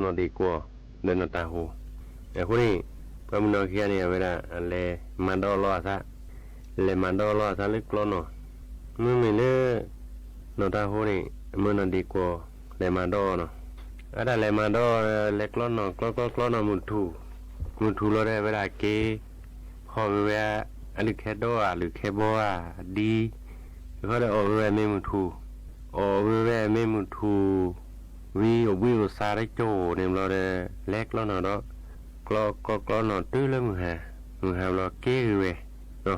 ဒီးနီၢ်တၢ်ဟိၣ်. အဃိန့ၣ် ပှၤမုၣ်ကနီၤခံဂၤန့ၣ် အဝဲဒၣ်အလဲၤမၤဒီးလီၤအသး, လဲၤမၤဒီးလီၤအသးလၢကျီနီၢ်, မ့မ့ၢ်လၢ နီၢ်တၢ်ဟိၣ်န့ၣ် အမၢနီၢ်ဒ့ၣ်ကွီၢ် လဲၤမၤဒီးအီၤနီၢ်, အဝဲဒၣ်လဲၤမၤဒီး လဲၤကျီနီၢ် ကျီကျီကျီနီၢ်မုၢ်ထူၣ်, မုၢ်ထူၣ်လီၤဒီး အဝဲဒၣ်က့ၤ ဖီၣ်ဝဲဝဲ အလုၢ်ခဲဒီဧါ အလုၢ်ခဲဘီဧါ ဒ် တခီဒီးအီၣ်ဝဲဝဲအမ့ၢ်မုၢ်ထူၣ်, အီၣ်ဝဲဝဲအမ့ၢ်မုၢ်ထူၣ် ဝံၤအိၣ်ဘှံးအိၣ်သါတကၠိၢ်န့ၣ်ဘျီဒီး လဲၤကျီနီၢ်ဒီး ကျီကျီကျီနီၢ်တုၤလၢမုၢ်ဟါ, မုၢ်ဟါဘျီက့ၤဂ့ၤဝဲ,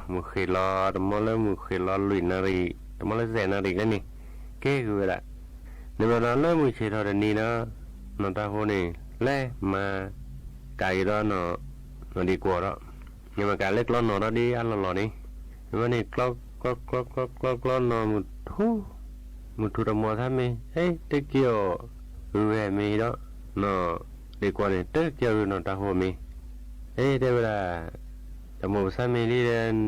မုၢ်ဃ့ၢ်လီၤ တမီလၢမုၢ်ဃ့ၢ်လီၤလွံၢ်နၣ်ရံၣ် တမီလၢစဲးနၣ်ရံၣ်ကျဲန့ၣ် က့ၤဂ့ၤဝဲဒၣ်, န့ၣ်ဘျီဒီးလၢမုၢ်ဆ့ၣ်ထီၣ်တနံၤဒီး နီၢ်တၢ်ဟိၣ်န့ၣ် လဲၤမၤကၤက့ၤဒီး နီၢ်ဒ့ၣ်ကွီၢ်ဒီး မၤကၤလၢကျီနီၢ်ဒီးဒ်အလီၢ်လီၢ်န့ၣ်, န့ၣ်ဘျီန့ၣ် ကျီ ကျီ ကျီ ကျီ ကျီ ကျီနီၢ်မုၢ်ထူၣ်, မုၢ်ထူၣ်တမီၤသးမ့ၢ် ဟဲ တက့ၤအီၣ်ဂုာ်ဝဲအမ့ၢ်ဒီး နီၢ်ဒ့ၣ်ကွီၢ်န့ၣ် တက့ၤအီၣ်ဂုာ်နီၢ်တၢ်ဟိၣ်အမ့ၢ်, ဟဲ တဲဝဲဒၣ် တမီၤပသးမ့ၢ်လံဒီး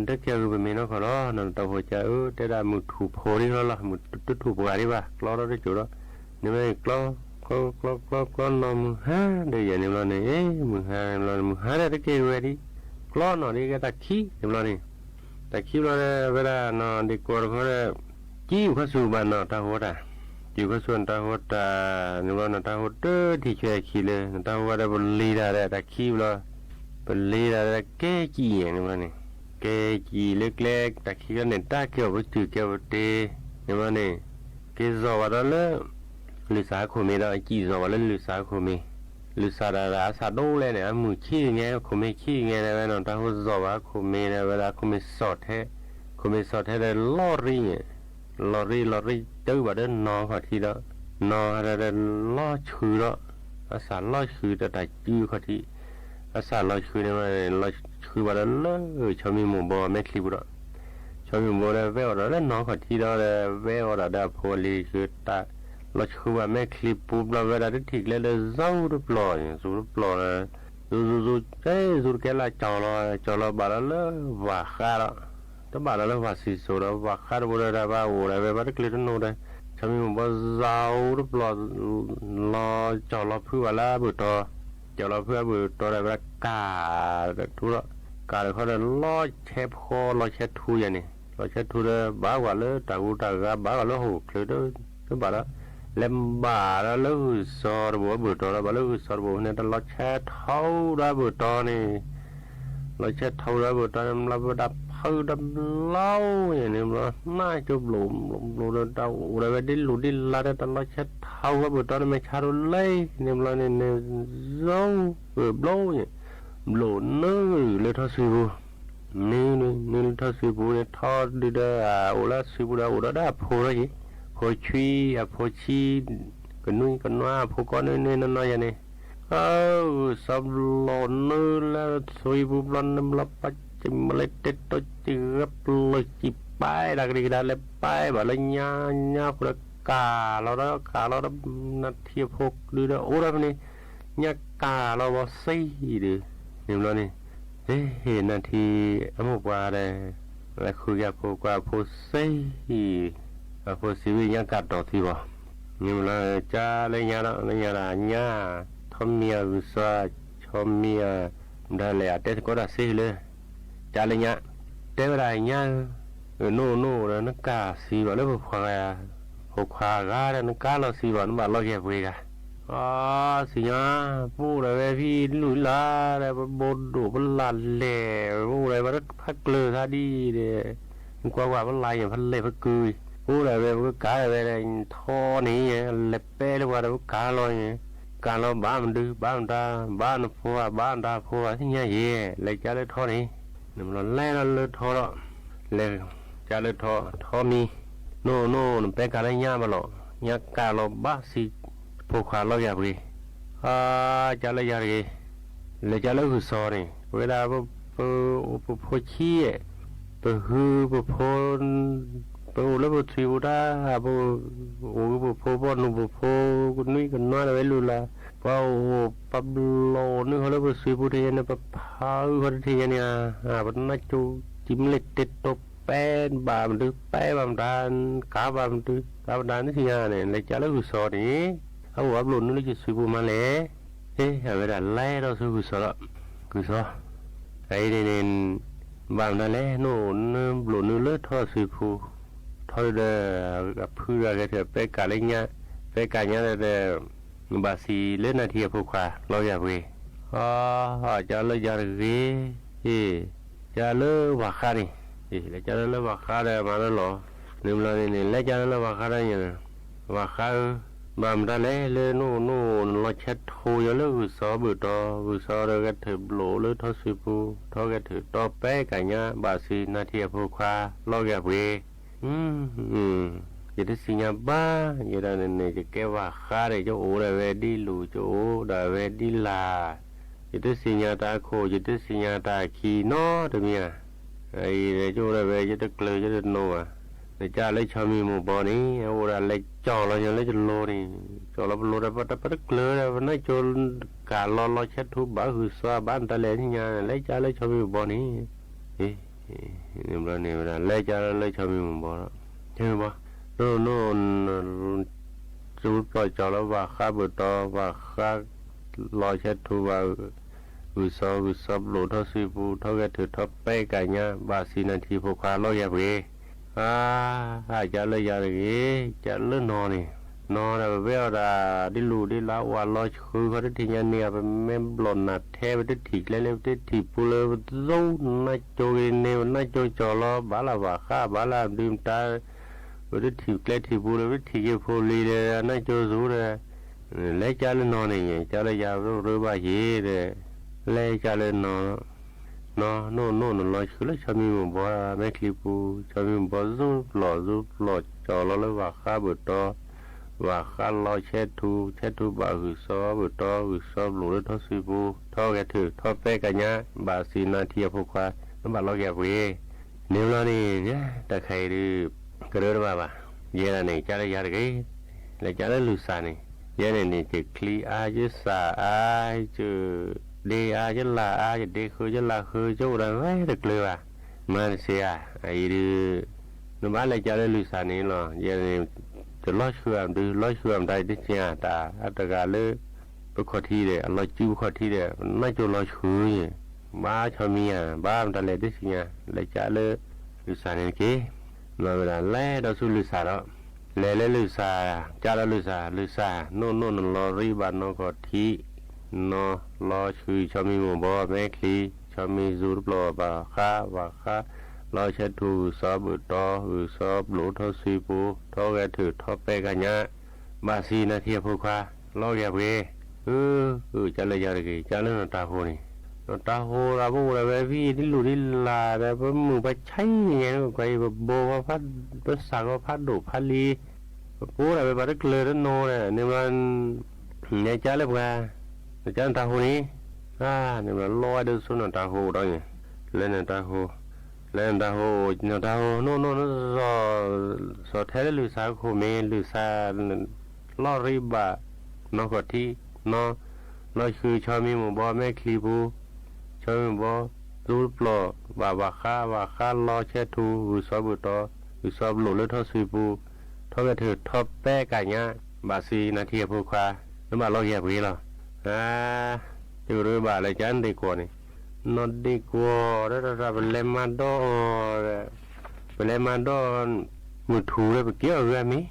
တက့ၤအီၣ်ဂုာ်ပမ့ၢ်နီၢ်ခီလီၤ. နီၢ်တၢ်ဟိၣ်ကးအၢ တဲဒၣ်မုၢ်ထူၣ်ဖိဒ်လီၤလီၤ မုၢ်တထူၣ်ပှၤဒံးဘၣ် ကျီဒီးတကၠိၢ်ဒီး, န့ၣ်ဘျီန့ၣ် ကျီ ကျီ ကျီ ကျီ ကျီနီၢ်မုၢ်ဟါဒီးယဲၢ်န့ၣ်ဘျီန့ၣ် မုၢ်ဟါန့ၣ်ဘျီ မုၢ်ဟါဒီးတက့ၤဂ့ၤဝဲဒံး, ကျီနီၢ်ဒ်ကဲတၢ်ခံန့ၣ်ဘျီန့ၣ်, တၢ်ခံဘျီဒီး အဝဲဒၣ်နီၢ်ဒ့ၣ်ကွီၢ်တခီဒီး ကံၣ်ခီဆူၣ်ဘၣ်နီၢ်တၢ်ဟိၣ်တၢ်, ကံၣ်ခီဆူၣ်နီၢ်တၢ်ဟိၣ်တၢ်, န့ၣ်ဘျီနီၢ်တၢ်ဟိၣ်တထံၣ်ဆဲးခံလၢ နီၢ်တၢ်ဟိၣ်ဝဲဒီးပလံၤတၢ်ဒီးတၢ်ခံဘျီ, ပလံၤတၢ်ဒီးကဲကံၣ်န့ၣ်ဘျီန့ၣ်, ကဲကံၣ်လၢကျဲ တၢ်ခံကန့ၣ် တၢ်က့ၤအီၣ်ပစုၢ်က့ၤအီၣ်ပတ့, န့ၣ်ဘျီန့ၣ် က့ၤစီၤဘၣ်ဒီးလၢ လုၢ်စၢ်အခိၣ်မ့ၢ်ဒီး ကံၣ်စီၤဘၣ်လၢလုၢ်စၢ်အခိၣ်မ့ၢ်, လုၢ်စၢ်တၢ်ဒီးအစၢ်ဒိၣ်လဲၣ်န့ၣ် အမုၢ်ခံဂ့ၤ အခိၣ်မ့ၢ်ခံဂ့ၤ ဝဲဒၣ်နီၢ်တၢ်ဟိၣ်စီၤဘၣ်အခိၣ်မ့ၢ်ဒီး ဝဲဒၣ်အခိၣ်မ့ၢ်စီၤထဲ, ခိၣ်မ့ၢ်စီၤထဲဒီးလီၤရံန့ၣ်, လီၤရံ လီၤရံတုၤဘၣ်ဒီးနီၢ်ခီၣ်ထံးဒီး, နီၢ်ဟဲဒီးလီၤဆူၣ်ဒီး အစးလီၤဆှုတၢ်တၢ်စုခီၣ်ထံး, အစးလီၤဆှုန့ၣ် လီၤဆှုဘၣ်ဒီးလၢ ဆီမံၤမိၢ်ဘီမဲာ်ချံပူၤဒီး, ဆီမံၤမိၢ်ဘီဒီး ဝဲအိၣ်ဒီးလၢနီၢ်ခီၣ်ထံးဒီး ဝဲအိၣ်ဒီးဒီးအဖိအလံၤဆှုတၢ်, လီၤဆှုဘၣ်မဲာ်ချံပူၤဘျီဝဲဒၣ်တထံၣ်ကျဲလၢ ဇူတပျီၤန့ၣ် ဇူတပျီၤဒီး, ဇူ ဇူ ဇူ ကဲ ဇူတကဲလၢကၠီၤလီၤ ကၠီၤလီၤဘၣ်ဒီးလၢဝၤဃါဒီး, တဘၣ်ဒီးလၢဝၤစံၣ်စိၤဒီး ဝၤဃါတဘိဒီး တၢ်ဘၣ်အိၣ်ဒီးဝဲဘၣ်တကျၢၤတနီၤဒီး, ဆီမံၤမိၢ်ဘီ ဇူတပျီၤ လီၤကၠီၤလီၤဖုးဘၣ်လၢအဘုၣ်တီၤ, ကၠီၤလီၤဖုးအဘုၣ်တီၤဒီး ဝဲဒၣ်ကးထူဒီး, ကးတခီဒီး လီၤဆဲးဖီ လီၤဆဲးထူယၤန့ၣ်, လီၤဆဲးထူဒီးဘၣ်ကွၢ်လၢတၢ်ဟူးတၢ်ဂၤ ဘၣ်ကွၢ်လၢဟီၣ်ခိၣ်ချၢ တဘၣ်ဒီး, လဲၤဘၣ်ဒီးလၢဂုၢ်စီၤတဘိအဘုၣ်တီၤဒီး ဘၣ်လၢဂုၢ်စီၤတဘိန့ၣ် တၢ်လီၤဆဲးထီဒီးအဘုၣ်တီၤန့ၣ် လီၤဆဲးထီဒီးအဘုၣ်တီၤန့ၣ် ဘျီဝဲဒၣ်ဖုးဒီးဘျီယၤန့ၣ်ဘျီ နၢ်ကၠိဘျိးဘျိးဘျိးဒီး တၢ်အိၣ်ဒီးဝဲဒ်လိာ်ဒ်လါဒီး တၢ်လီၤဆဲးထီအဘုၣ်တီၤန့ၣ် မဲာ်ဆါတလၢန့ၣ်ဘျီန့ၣ်န့ၣ် ဇူဘျိးယၤ, ဘျိးနုာ်လၢထီၣ်စုပူၤ, နုာ်လၢထီၣ်စုပူၤန့ၣ် ထီဒုဒီး အိၣ်လၢစုပူၤဒီး အိၣ်ဒီးဒၣ်အဖိထီၣ်ယၤ, ဖိဆံး အဖိဆံး ကနွံကနွါ အဖိကီၢ်န့ၣ်န့ၣ်နီၢ်နီၢ်ယၤန့ၣ်, အၢ ဂုၢ်စီၤဘျိးနုာ်လၢသွံပူၤဘျီန့ၣ်ဘျီ ပှၤစံးမလဲၤတဲာ်တီစံးဂဲၤပျၢၤစံးပာ်ဒၣ်ကဒံကဒါ လဲၤပာ်ဘၣ်လၢညါ ညါဃိဒီးကးလီၤဒီး ကးလီၤဒီး နၢ်ထံအဖိဒုဒီး အိၣ်ဒီးဖဲန့ၣ် ညါကးလီၤဘီစံးဒီး န့ၣ်ဘျီန့ၣ်, ဟ့ၣ် နၢ်ထံအမိၢ်ပှၢ်ဒီး လဲၤဃုက့ၤအဖိကွၢ်အဖိစံး အဖိစံးဝံၤ ညါကးတီၢ်သွံဘီ, န့ၣ်ဘျီ ကၢ်လၢညါဒီး လၢညါဒီးညါ ထီမံၤအဂုၢ်စီၤ ဆီမံၤအ ဒၣ်လဲာ်အတဲသကိးတၢ်စ့လၢ ကၢ်လၢညါ တဲဝဲဒၣ်ညါဧၢ, နအိၣ်နအိၣ်ဒီးနကးစံးဘၣ်လၢ ဖိခွါဂၤဒီး နကးလီၤစံးဘၣ် နဘၣ်လီၤက့ၤအပှ့ၤဂၤ, အ စံးညါ ပအိၣ်ဒီးဝဲဖဲလူၢ်လၢ်ဒီး ပဘိဒိၣ်ပလၢ်လဲၣ် ပအိၣ်ဒီးဝဲဖးကျၢၤသးဒ်ဒီး နကွၢ်ကွၢ်ပလၢ်ယဲၢ်ဖးလဲၣ်ဖးကုၤ, ပအိၣ်ဒီးဝဲပကကးဒီးဝဲဒီး ထီန့ၣ် လဲၤပဲလၢပှၤဒီးပကးလီၤန့ၣ်, ကးလီၤဘၣ်မဒု ဘၣ်မတၤ ဘၣ်နဖိဧါ ဘၣ်နတၢ်ဖိဧါ သ့ၣ်ညါယဲၢ် လဲၤကၢ်လၢထီန့ၣ်, နဘျီလဲၤဒီးလၢထီဒီး လဲၤကၢ်လၢထီ ထီမံၤ, နအိၣ်နအိၣ် နပဲကးလၢညါဘၣ်လီၤ, ညါကးလီၤဘၣ်စံး ဖိခွါလီၤက့ၤအပှ့ၤ, အ ကၢ်လၢယၤတဂ့ၤ, လဲၤကၢ်လၢဂုၢ်စီၤန့ၣ် ပဝဲဒၣ် ပ ပဖိဆံး ပဟုပဖိ ပအိၣ်လၢပသွံပူၤတၢ် ပအိၣ်ဂ့ၤပဖိ ပနီၢ်ပဖိ ကနွံကနွါဒီးဝဲလူၢ်လၢ် ပှၤအိၣ်ပှၤဘျီၣ်နုာ်ဃီလၢပသွံပူၤတထံၣ်ညါန့ၣ် ပဖးအုဃီတထံၣ်ညါန့ၣ်ဧါ, ပနၢ်ကၠိ စံးမ့ၢ်လၢတဲာ်တီပဲဘၣ်မဒု ပဲဘၣ်မတၤ ကးဘၣ်မဒု ကးဘၣ်မတၤန့ၣ် သ့ၣ်ညါန့ၣ် လဲၤကၢ်လၢဂုၢ်စီၤန့ၣ် အအိၣ်အဘျီၣ်နုာ်လၢယသွံပူၤမးလဲၣ်, ဟ့ၣ် အဝဲဒၣ်လဲၤဒီးဆူဂုၢ်စီၤဒီး ဂုၢ်စီၤ အအံၤန့ၣ်န့ၣ် ဘၣ်မတၤလဲၣ် နအိၣ်နဘျီၣ်နုာ်လၢထီၣ်သွံပူၤ ထီၣ်ဒီး အဖုဒီးအဂဲၤထၢၣ်ပဲကးလၢညါ ပဲကးညါဒီး ဘၣ်စံးလၢနၢ်ထံအဖိခွါ လီၤဂာ်ပှ့ၤ, အ ကၢ်လၢယၤတဂ့ၤ, ကၢ်လၢဝၤဃါန့ၣ်, လဲၤကၢ်လၢလၢဝၤဃါဒီးမၤလၢလီၤ, န့ၣ်ဘျီန့ၣ်န့ၣ် လဲၤကၢ်လၢလၢဝၤဃါဒီး ဝၤဃါဧၢ, ဘၣ်မတၤလဲၣ် လၢနအိၣ်နအိၣ် နလီၤဆဲးထိယၤလၢဂုၢ်စီၤဘုၣ်တီၤ ဂုၢ်စီၤဒီးဂဲၤထၢၣ်ဘျီၣ်လၢထီၣ်သွံပူၤ ထီၣ်ဂဲၤထၢၣ်တီပဲကးညါ ဘၣ်စံးနၢ်ထံအဖိခွါ လီၤဂာ်ပှ့ၤ ယတသ့ၣ်ညါဘၣ်, ယဒၣ်န့ၣ်န့ၣ် ယကဲဝၤဃါဒီး ယအိၣ်ဒၣ်ဝဲဒ်လူၢ် ယအိၣ်ဒၣ်ဝဲဒ်လၢ်, ယတသ့ၣ်ညါတၢ်အခိၣ် ယတသ့ၣ်ညါတၢ်အခံနီတမံၤဧါ, အံၤယအိၣ်ဒၣ်ဝဲ ယတကျၢၤ ယတနိဧါ, နကၢ်လၢဆီမံၤမိၢ်ဘီန့ၣ် အအိၣ်ဒၣ်လဲၤကၠီၤလီၤညါလၢယလိၤန့ၣ်, ကၠီၤလီၤပလိၤဒီး ပတကျၢၤဒီး ပနၢ်ကၠိကးလီၤလီၤဆဲးထူဘၣ်ဂုၢ်စီၤဘၣ်နတၢ်လဲၣ်သ့ၣ်ညါ လဲၤကၢ်လၢဆီမံၤမိၢ်ဘီန့ၣ် န့ၣ်ဘျီန့ၣ်ဝဲဒၣ် လဲၤကၢ်လၢဆီမံၤမိၢ်ဘီဒီး ဆီမံၤဘီ န န န စူပျီၢ်ကၠီၤလၢဝၤဃါဘုၣ်တီၤ ဝၤဃါလီၤဆဲးထူဘၣ် ဂုၢ်စီၤ ဂုၢ်စီၤဘျီၣ်ထီၣ်သွံပူၤ ထီၣ်ဂဲၤထၢၣ်ထီၣ်ပဲကးညါ ဘၣ်စံးနၢ်ထံဖိခွါလီၤဂာ်ပှ့ၤ, အါ ကၢ်လၢယၤတဂ့ၤ ကၢ်လၢနီၢ်န့ၣ် နီၢ်ဒီးပဝဲအီၤဒၣ် ဒ်လူၢ်ဒ်လၢ် အိၣ်အလီၤဆှုဃီတထံၣ်ညါန့ၣ် ပမ့ၢ်ဘျီၣ်နၢ်ထဲ ပတထံၣ်ကျဲလၢ ပတထံၣ်ပူၤလၢ ပသူနၢ်ကၠိက့ၤန့ၣ် ပနၢ်ကၠိကၠီၤလီၤ ဘၣ်လၢဝၤဃါ ဘၣ်လၢအဒုးမတၤ ပတထံၣ်ကျဲထံၣ်ပူၤလၢ ပတထံၣ်က့ၤဖိလံၤဒီး နၢ်ကၠိသူဒီး လဲၤကၢ်လၢနီၢ်န့ၣ် ကၢ်လၢယၤရၢဘၣ်ယ့ၤဒီး လဲၤကၢ်လၢနီၢ် နီၢ် နအိၣ်နအိၣ်နလီၤဆှုလၢဆီမံၤမိၢ်ဘီ မဲာ်ချံပူၤ ဆီမံၤမိၢ်ဘီ စူပျီၢ် စူပျီၢ်ကၠီၤလီၤလၢဝၤဃါဘုၣ်တီၤ ဝၣ်ဃးလီၤဆဲးထူ, ဆဲးထူဘၣ်ဂုၢ်စီဘုၣ်တီ, ဂုၢ်စီဘျိၣ်လၢထီၣ်စွံပူၤ, ထီၣ်ဂဲၤထၢၣ်ထီၣ်ပဲကညး, ဘၣ်စံးနၢ်ထံအဖိခွါ, နဘၣ်လီၤက့ၤအပှ့ၤ, န့ၣ်ဘျီန့ၣ်, တၢ်ခါအံၤဒုး, ကရၢတဘၣ်ဘၣ်, ယဲဒၣ်န့ၣ် ကၢလၢယၤတဂ့ၤ, လဲၤကၢလၢလုၢ်စၢ်န့ၣ်, ယဲန့ၣ်န့ၣ် ယချံအါ, ယစၢ်အါ, ယဒ့အါ, ယလၢ်အါ, ယဒ့ဃု, ယလၢ်ဃု, ယအိၣ်ဒၣ်ဝဲတကျၢၤဘၣ်, မၤတစ့ဧါ, အအံၤဒုး နဘၣ်လဲၤကၢလၢလုၢ်စၢ်န့ၣ်လီၤ, ယဲန့ၣ်, တလီၤဆှုအီၤမတၤ, လီၤဆှုအီၤမတၤတသ့ၣ်ညါ, တၢ်အတဂၤလၢ ပခီၣ်ထံးဒီး အလီၤစုပခီၣ်ထံးဒီး ပနၢ်ကၠိလီၤဆှုယဲ, ဘၣ်ဆီမံယၤ, ဘၣ်မတၤလဲၣ်တသ့ၣ်ညါ, လဲၤကၢလၢလုၢ်စၢ်န့ၣ်တက့ၢ်, လီၤဝဲဒၣ်လဲၤဒီးဆူလုၢ်စၢ်ဒီး, လဲၤလၢလုၢ်စၢ်, ကၢလၢလုၢ်စၢ်, လုၢ်စၢ်, နိၣ်နိၣ်နလီၤရံဘၣ်နီၢ်ခီၣ်ထံး, နီၢ်လီၤဆှုဆီမံမိၢ်ဘီမဲချံ, ဆီမံစူၤတပျီၢ်ဘၣ်ဃး, ဘၣ်ဃး, လီၤဆဲးထူဂုၢ်စီဘုၣ်တီ, ဂုၢ်စီဘျိၣ်ထီၣ်စွံပူၤ, ထီၣ်ဂဲၤထၢၣ်ထီၣ်ပဲကညး, ဘၣ်စံးနၢ်ထံအဖိခွါ, လီၤက့ၤအပှ့ၤ, အၢ, အၢ ကၢလၢယၤတဂ့ၤ, ကၢလၢနီၢ်တၤဟိန့ၣ်, နီၢ်တၤဟိဒီး ပအိၣ်ဒၣ်ဝဲဖဲဒ်လူၢ်ဒ်လၢ်ဒီး ပမုာ်ပှၤဆါအံၤန့ၣ် ကွၢ်အံၤ ပဘိၣ်ပှၤဖး, ပစၢ်ဂီၤဖးဒိၣ်ဖးလံၤ, ပကိးဒၣ်ဝဲပှၤတကျၢၤတနီၤဒီး န့ၣ်ဘျီ နကၢလၢပှၤ, နကၢနတၤဟိန့ၣ်, အါ န့ၣ်ဘျီလီၤဝဲဒၣ်ဆူနီၢ်တၤဟိဒီးန့ၣ်, လၢနတၤဟိ, လၢနတၤဟိ, နတၤဟိ နိၣ်နိၣ်နစီၤ, စီၤထဲလၢလုၢ်စၢ်ခိၣ်မ့ၢ် လုၢ်စၢ်, လီၤရံဘၣ်, နီၢ်ခီၣ်ထံး, နီၢ်, လီၤဆှုဆီမံမိၢ်ဘီမဲချံပူၤ, ဆီမံမိၢ်ဘီ, စူၤတပျီၢ်, ဘၣ်ဘၣ်ဃး ဘၣ်ဃးလီၤဆဲးထူ ဂုၢ်စီဘုၣ်တီ, ဂုၢ်စီဘျိၣ်လၢထီၣ်စွံပူၤ, ထီၣ်ဂဲၤထၢၣ်ထီၣ်ပဲကညး, ဘၣ်စံးနၢ်ထံအဖိခွါ, နဘၣ်လီၤက့ၤအပှ့ၤလီၤ. အါ, ယကရၢဘၣ်လၢကၢနီၢ်ဒ့ၣ်ကွီၢ်န့ၣ်, နီၢ်ဒ့ၣ်ကွီၢ်ဒီး ပလဲၤမၤဒီးအီၤဒီး, ပလဲၤမၤဒီး မုၢ်ထူၣ်ဒီးပကဲအီၤဂုၤအမ့ၢ်,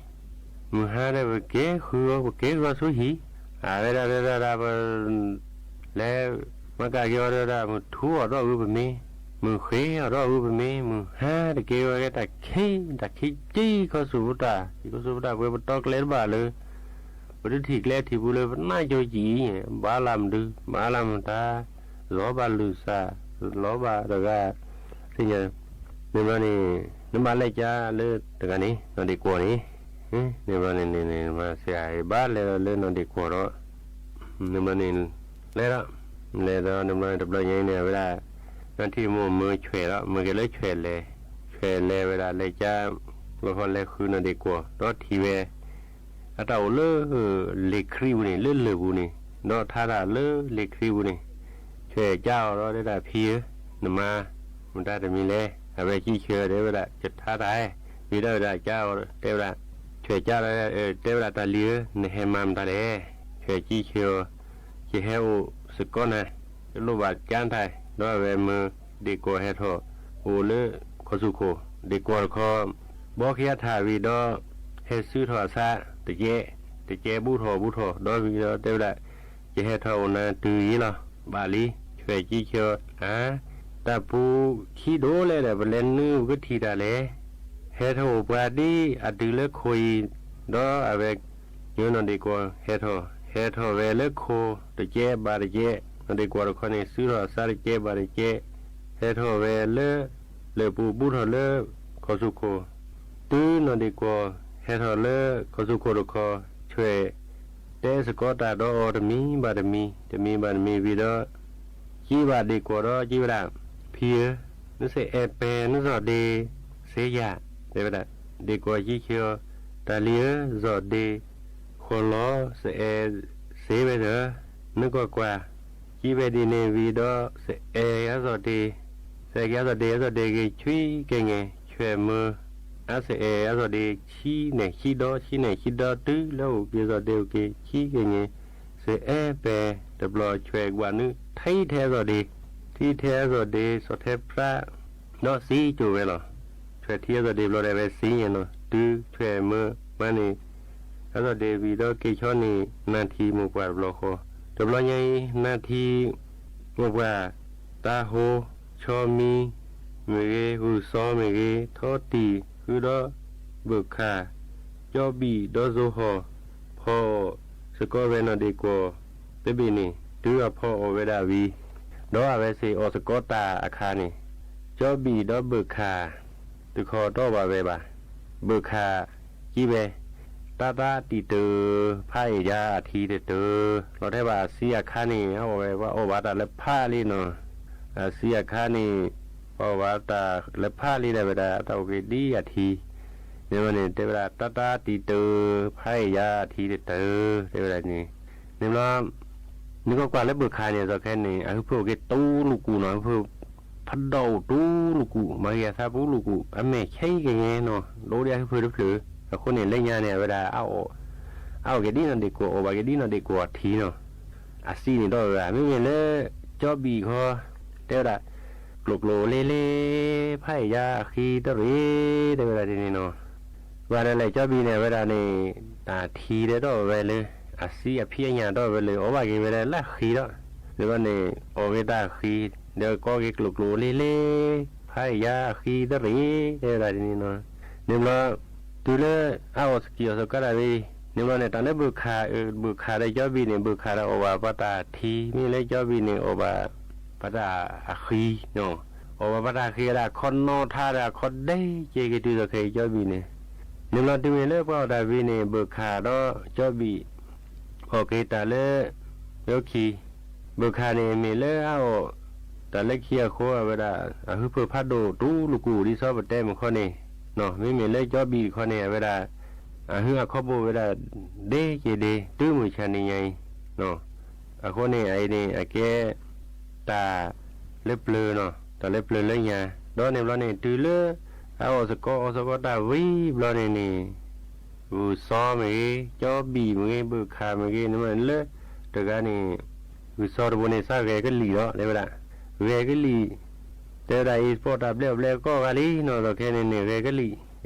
မုၢ်ဟါဒီးပကဲဃုအီၤ ပကဲဃုအီၤဆူဟံၣ်, အဝဲဒၣ်ဒၣ်ဒၣ်ပ လဲၤမၤကၣ်က့ၤအီၤဒီးဒၣ် မုၢ်ထူၣ်အီၤဒီးအီၤဂုၤပမ့ၢ်, မုၢ်ဃ့အီၤဒီးအီၤဂုၤပမ့ၢ်, မုၢ်ဟါတကဲဝဲကဲတၢ်ခံ, တၢ်ခံကံခီဆူၣ်ပတၢ်, ခံခီဆူၣ်ပတၢ်ပှဲၤပတီၢ်ကျဲတဘၣ်လၢ ပတထံၣ်ကျဲထံၣ်ပူၤလၢပနၢ်ကၠိကံအံၤန့ၣ် ဘၣ်လၢမနုၤ ဘၣ်လၢမတၤ, လီၤဘၣ်လုၢ်စၢ်, လီၤဘၣ်တဂၤ, သ့ၣ်ညါ, န့ၣ်ဘျီန့ၣ် နဘၣ်လဲၤကၢလၢတဂၤန့ၣ် နီၢ်ဒ့ၣ်ကွီၢ်န့ၣ်, န့ၣ်ဘျီန့ၣ်န့ၣ် မၤစ့ၢ်ဧါ ဘၣ်လဲၤဒီးလၢနီၢ်ဒ့ၣ်ကွီၢ်ဒီး, န့ၣ်ဘျီန့ၣ် လဲၤဒီး, လဲၤဒီးန့ၣ်ဘျီန့ၣ် တဘျီညါအံၤန့ၣ် အဝဲဒၣ် နီၢ်ထံၣ်မိၢ်မၢဆွဲးဒီး မၢက့ၤလၢဆွဲးလဲၤ, ဆွဲးလဲၤဝဲဒၣ်လဲၤကၢ, လီၤဃီလဲၤဃုနီၢ်ဒ့ၣ်ကွီၢ် ဒီးထံၣ်ဝဲ အတၢ်အိၣ်လၢ လ့ၤခရံာ်ပူၤန့ၣ် လၢလၢၢ်ပူၤန့ၣ်, ဒီးထါတၢ်လၢလ့ၤခရံာ်ပူၤန့ၣ်, ဆွဲးကၢအီၤဒီးတဲဒၣ်ဖံဧၢ, နမၤ မတၤတမံၤလဲၣ်, အဝဲကံၣ်ဆၢတဲဝဲဒၣ် ယထါတၢ်ဧဲ, ဝံၤဒီးဝဲဒၣ်ကၢအီၤ တဲဝဲဒၣ်, ဆွဲးကၢဒီး တဲဝဲဒၣ်တၢ်လံၤဧၢ, နဟဲမၤမတၤလဲၣ်, ဆွဲးကံၣ်ဆၢအီၤ, ယဟဲအိၣ်စ့ၢ်ကီးနၤ, ယလိၣ်ဘၣ်ကၢတၢ်, ဒီးအဝဲမၢ ဒ့ၣ်ကွီၢ်ဟဲထီၣ် အိၣ်လၢခီၣ်ဆူၣ်ခိၣ်, ဒ့ၣ်ကွီၢ်တခီ ဘီကယါထၣ်ဝံၤဒီး ဟဲစုထီၣ်အသး တကဲ, တကဲဘူးထီၣ်ဘူးထီၣ် ဒီးဝံၤဒီးတဲဝဲဒၣ်, ယဟဲထီၣ်အိၣ်နၤတုၤအံၤလီၤ, ဘၣ်လံ, ဆွဲးကံၣ်ဆၢအီၤ, အါ, တၢ်ပူၤခံဒိၣ်လဲၣ်ဒီး ပလဲၤနုာ်ပကထံၣ်တၢ်လဲၣ်, ဟဲထီၣ်အိၣ်ပှၤဒ်အတုၤလၢခိၣ်အံၤ, ဒီးအဝဲ ယိနီၢ်ဒ့ၣ်ကွီၢ်ဟဲထီၣ်, ဟဲထီၣ်ဝဲလၢခိၣ်တကဲဘၣ်တကဲ, နီၢ်ဒ့ၣ်ကွီၢ်တခီန့ၣ် စုထီၣ်အသးတကဲဘၣ်တကဲ, ဟဲထီၣ်ဝဲလၢ လၢၢ်ပူၤဘူးထီၣ်လၢ ခီၣ်ဆူၣ်ခိၣ်, တုၤနီၢ်ဒ့ၣ်ကွီၢ်ဟဲထီၣ်လၢခီၣ်ဆူၣ်ခိၣ်တခီ, ဆွဲးတဲစ့ၢ်ကီးတၢ်ဒီးအီၤတမံၤဘၣ်တမံၤ, တမံၤဘၣ်တမံၤဝံၤဒီး ကံၣ်ဘၣ်ဒ့ၣ်ကွီၢ်ဒီးကံၣ်ဝဲဒၣ်, ဖံဧၢ, နစဲးအဲၣ်ပဲၤနစီၣ်ဒ့ စ့ယၤ, တဲဝဲဒၣ်, ဒ့ၣ်ကွီၢ်ကံၣ်ဆၢအီၤ, တၢ်လံၤဧၢ, စီၣ်ဒ့ ဃီလီၤ စဲးအဲၣ်စ့ဝဲသၢ, နကွၢ်ကွၢ်, ကံၣ်ဝဲဒ်န့ၣ်ဝံၤဒီး စဲးအဲၣ်အစီၣ်ဒ့, စဲးက့ၤအစီၣ်ဒ့အစီၣ်ဒ့ဂ့ၤဆွံကဲၤငဲၤ, ဆွဲးမၢ အစဲးအဲၣ်အစီၣ်ဒ့ဆံနဲၣ်ဆံဒီ ဆံနဲၣ်ဆံဒီ တုၤလၢအိၣ်က့ၤစီၣ်ဒ့အိၣ်က့ၤဆံကဲၤငဲၤ, စဲးအဲၣ်ပဲၤတဘျီ ဆွဲးကွၢ်နုာ်ထံထဲအစီၣ်ဒ့, ထံထဲအစီၣ်ဒ့ စီၣ်ထဲဖြါ ဒီးစံကၠိၣ်ဝဲလီၤ. ဆွဲးထံအစီၣ်ဒ့ဘျီဒီး အဝဲစံယဲၢ်နီၤ, တုၤဆွဲးမၢ မၤန့ၣ် အစီၣ်ဒ့ဝံၤဒီးက့ၤဆီန့ၣ် နၢ်ထံမိၢ်ပှၢ်တဘျီဃီ, တဘျီညါအံၤ နၢ်ထံမိၢ်ပှၢ် တၤဟိ ဆီမံ မ့ၢ်ဂ့ၤ ဂုၢ်စီမ့ၢ်ဂ့ၤ ထီၣ်တံၢ်ဃုာ်ဒီးဘၢၣ်ခၣ်, ကၠီဘံၣ်ဒီးစိဟီၣ် ဖီအီၣ်စ့ၢ်ကီးဝဲနီၢ်ဒ့ၣ်ကွီၢ်တဘ့ၣ်န့ၣ်, တုၤအဖီအီၣ်ဝဲဒၣ်ဝံၤ, ဒီးအဝဲစ့ၢ်အီၣ်စ့ၢ်ကီးတၢ်အခါန့ၣ်, ကၠီဘံၣ်ဒီးဘၢၣ်ခၣ် တခီတအီၣ်ဘၣ်ဝဲဘၣ်. ဘၢၣ်ခၣ်ကံၣ်ဝဲ, တၢ်တၢ်တံာ်တၢၤ, ဖးအံၤယါအထံတတၢၤ, လီၤထဲဘၣ်အစံအခါန့ၣ် အအီၣ်ဝဲ ပှၤအီၣ်ဘၣ်တၢ်လၢဖးလံနီၤ, အစံအခါန့ၣ် ပှၤအီၣ်ဘၣ်တၢ်လၢဖးလံ တဲဝဲဒၣ် တၢ်အိၣ်က့ၤဒ်အထံ, န့ၣ်ဘျီန့ၣ် တဲဝဲဒၣ် တၢ်တၢ်တံာ်တၢၤ, ဖးအံၤယါအထံတတၢၤ တဲဝဲဒၣ်န့ၣ်, န့ၣ်ဘျီ နကကွၢ်လၢဘုၣ်ခါန့ၣ် အသိးခဲန့ၣ် အဟၢဖၢအိၣ်က့ၤတူလူၢ်ကူၣ်နီၤ, ဟၢဖၢ ဖးဒိၣ်တူလူၢ်ကူၣ်, မၤဂ့ၤအသးပူလူၢ်ကူၣ်, အမဲာ်ဆဲးကယဲနီၤ, ဒိၣ်ဒ်အဟၢဖၢတဖျၢၣ်, အဃိန့ၣ် လၢညါန့ၣ် အဝဲဒၣ် အအီၣ်က့ၤဒ်နီၢ်ဒ့ၣ်ကိး အီၣ်ဘၣ်က့ၤဒ်နီၢ်ဒ့ၣ်ကိးအထံနီၤ, အစံန့ၣ်ဒီးဝဲဒၣ် မ့မ့ၢ်လၢ ကၠီဘံၣ်ခီ တဲဝဲဒၣ် ကျိၤကျိၤလ့လ့ ဖးအံၤယါအဃံတရ့ၣ် တဲဝဲဒၣ်ဒ်န့ၣ်နီၤ, ဘၣ်ဒ်လဲၣ် ကၠီဘံၣ်န့ၣ် အဝဲဒၣ်န့ၣ် အထံဒီးဝဲလၢ အစံအဖံးအညၣ်ဒီးဝဲလၢ အီၣ်ဘၣ်က့ၤဝဲဒၣ်လၢအဃံဒီး, န့ၣ်ဘျီန့ၣ် အီၣ်က့ၤတၢ်အဃံ, ဒီးကိးက့ၤကျိၤကျိၤလ့လ့, ဖးအံၤယါအဃံတရ့ၣ် တဲဝဲဒၣ်ဒ်န့ၣ်နီၤ, န့ၣ်ဘျီ တုၤလၢ အအီၣ်စကံးအီၣ်စကါတၢ်ဝံၤ, န့ၣ်ဘျီန့ၣ် တၢ်လၢဘုၣ်ခါ, ဘုၣ်ခါဒီးကၠီဘံၣ်န့ၣ် ဘုၣ်ခါဒီးအီၣ်ဘၣ်ပှၤတၢ်ထံ, မ့ၢ်လၢကၠီဘံၣ်န့ၣ် အီၣ်ဘၣ် ပှၤတၢ်အဃံ, အီၣ်ဘၣ်ပှၤတၢ်ဃံဝဲဒၣ် အခီနီၣ်ထါဒီးအခီဒဲကဲက့ၤတုၤသိးခဲအံၤကၠီဘံၣ်န့ၣ်, န့ၣ်ဘျီတုၤမ့ၢ်လၢပှၤအီၣ်တၢ်ဝံၤန့ၣ် ဘုၣ်ခါဒီးကၠီဘံၣ် အီၣ်က့ၤတၢ်လၢ လၢခံ, ဘုၣ်ခါန့ၣ် မ့ၢ်လၢအအီၣ် တၢ်လၢခံအဃိ အဝဲဒၣ် အဟၢဖၢဖးဒိၣ်တူလူၢ်ကူၣ်ဒ်သိးပတဲမုၢ်ခီန့ၣ်, မ့မ့ၢ်လၢကၠီဘံၣ်တခီန့ၣ် အဝဲဒၣ် အဟၢအခီဘိဝဲဒၣ် ဒဲက့ၤဒဲ တုၤမုၢ်ဆါနံၤညါအံၤ, အဃိန့ၣ် အအံၤန့ၣ် အကဲ တၢ်လၢပျၢၤနီၤ, တၢ်လၢပျၢၤလၢညါ, ဒီးန့ၣ်ဘျီန့ၣ် တုၤလၢ အအီၣ်စကီအီၣ်စကီတၢ်ဝံၤဘျီန့ၣ်န့ၣ် ဂုၢ်စီမ့ၢ်ဂ့ၤ, ကၠီဘံၣ်မ့ၢ်ဂ့ၤ, ဘုၣ်ခါမ့ၢ်ဂ့ၤ, န့ၣ်မ့ၢ်လၢ တဂၤန့ၣ် ဂုၢ်စီတဘိန့ၣ် သးဂဲၤကလံၣ်ဒီး တဲဝဲဒၣ်, ဂဲၤကလံၣ်, တဲဝဲဒၣ်အံၤ ပီၣ်တၢ်ဘျဲၣ်အီၣ်ဘျဲၣ်ကီၢ်ဂၤလံနီၤ, သိးခဲန့ၣ်န့ၣ် ဂဲၤကလံၣ်, ဂဲၤကလံၣ်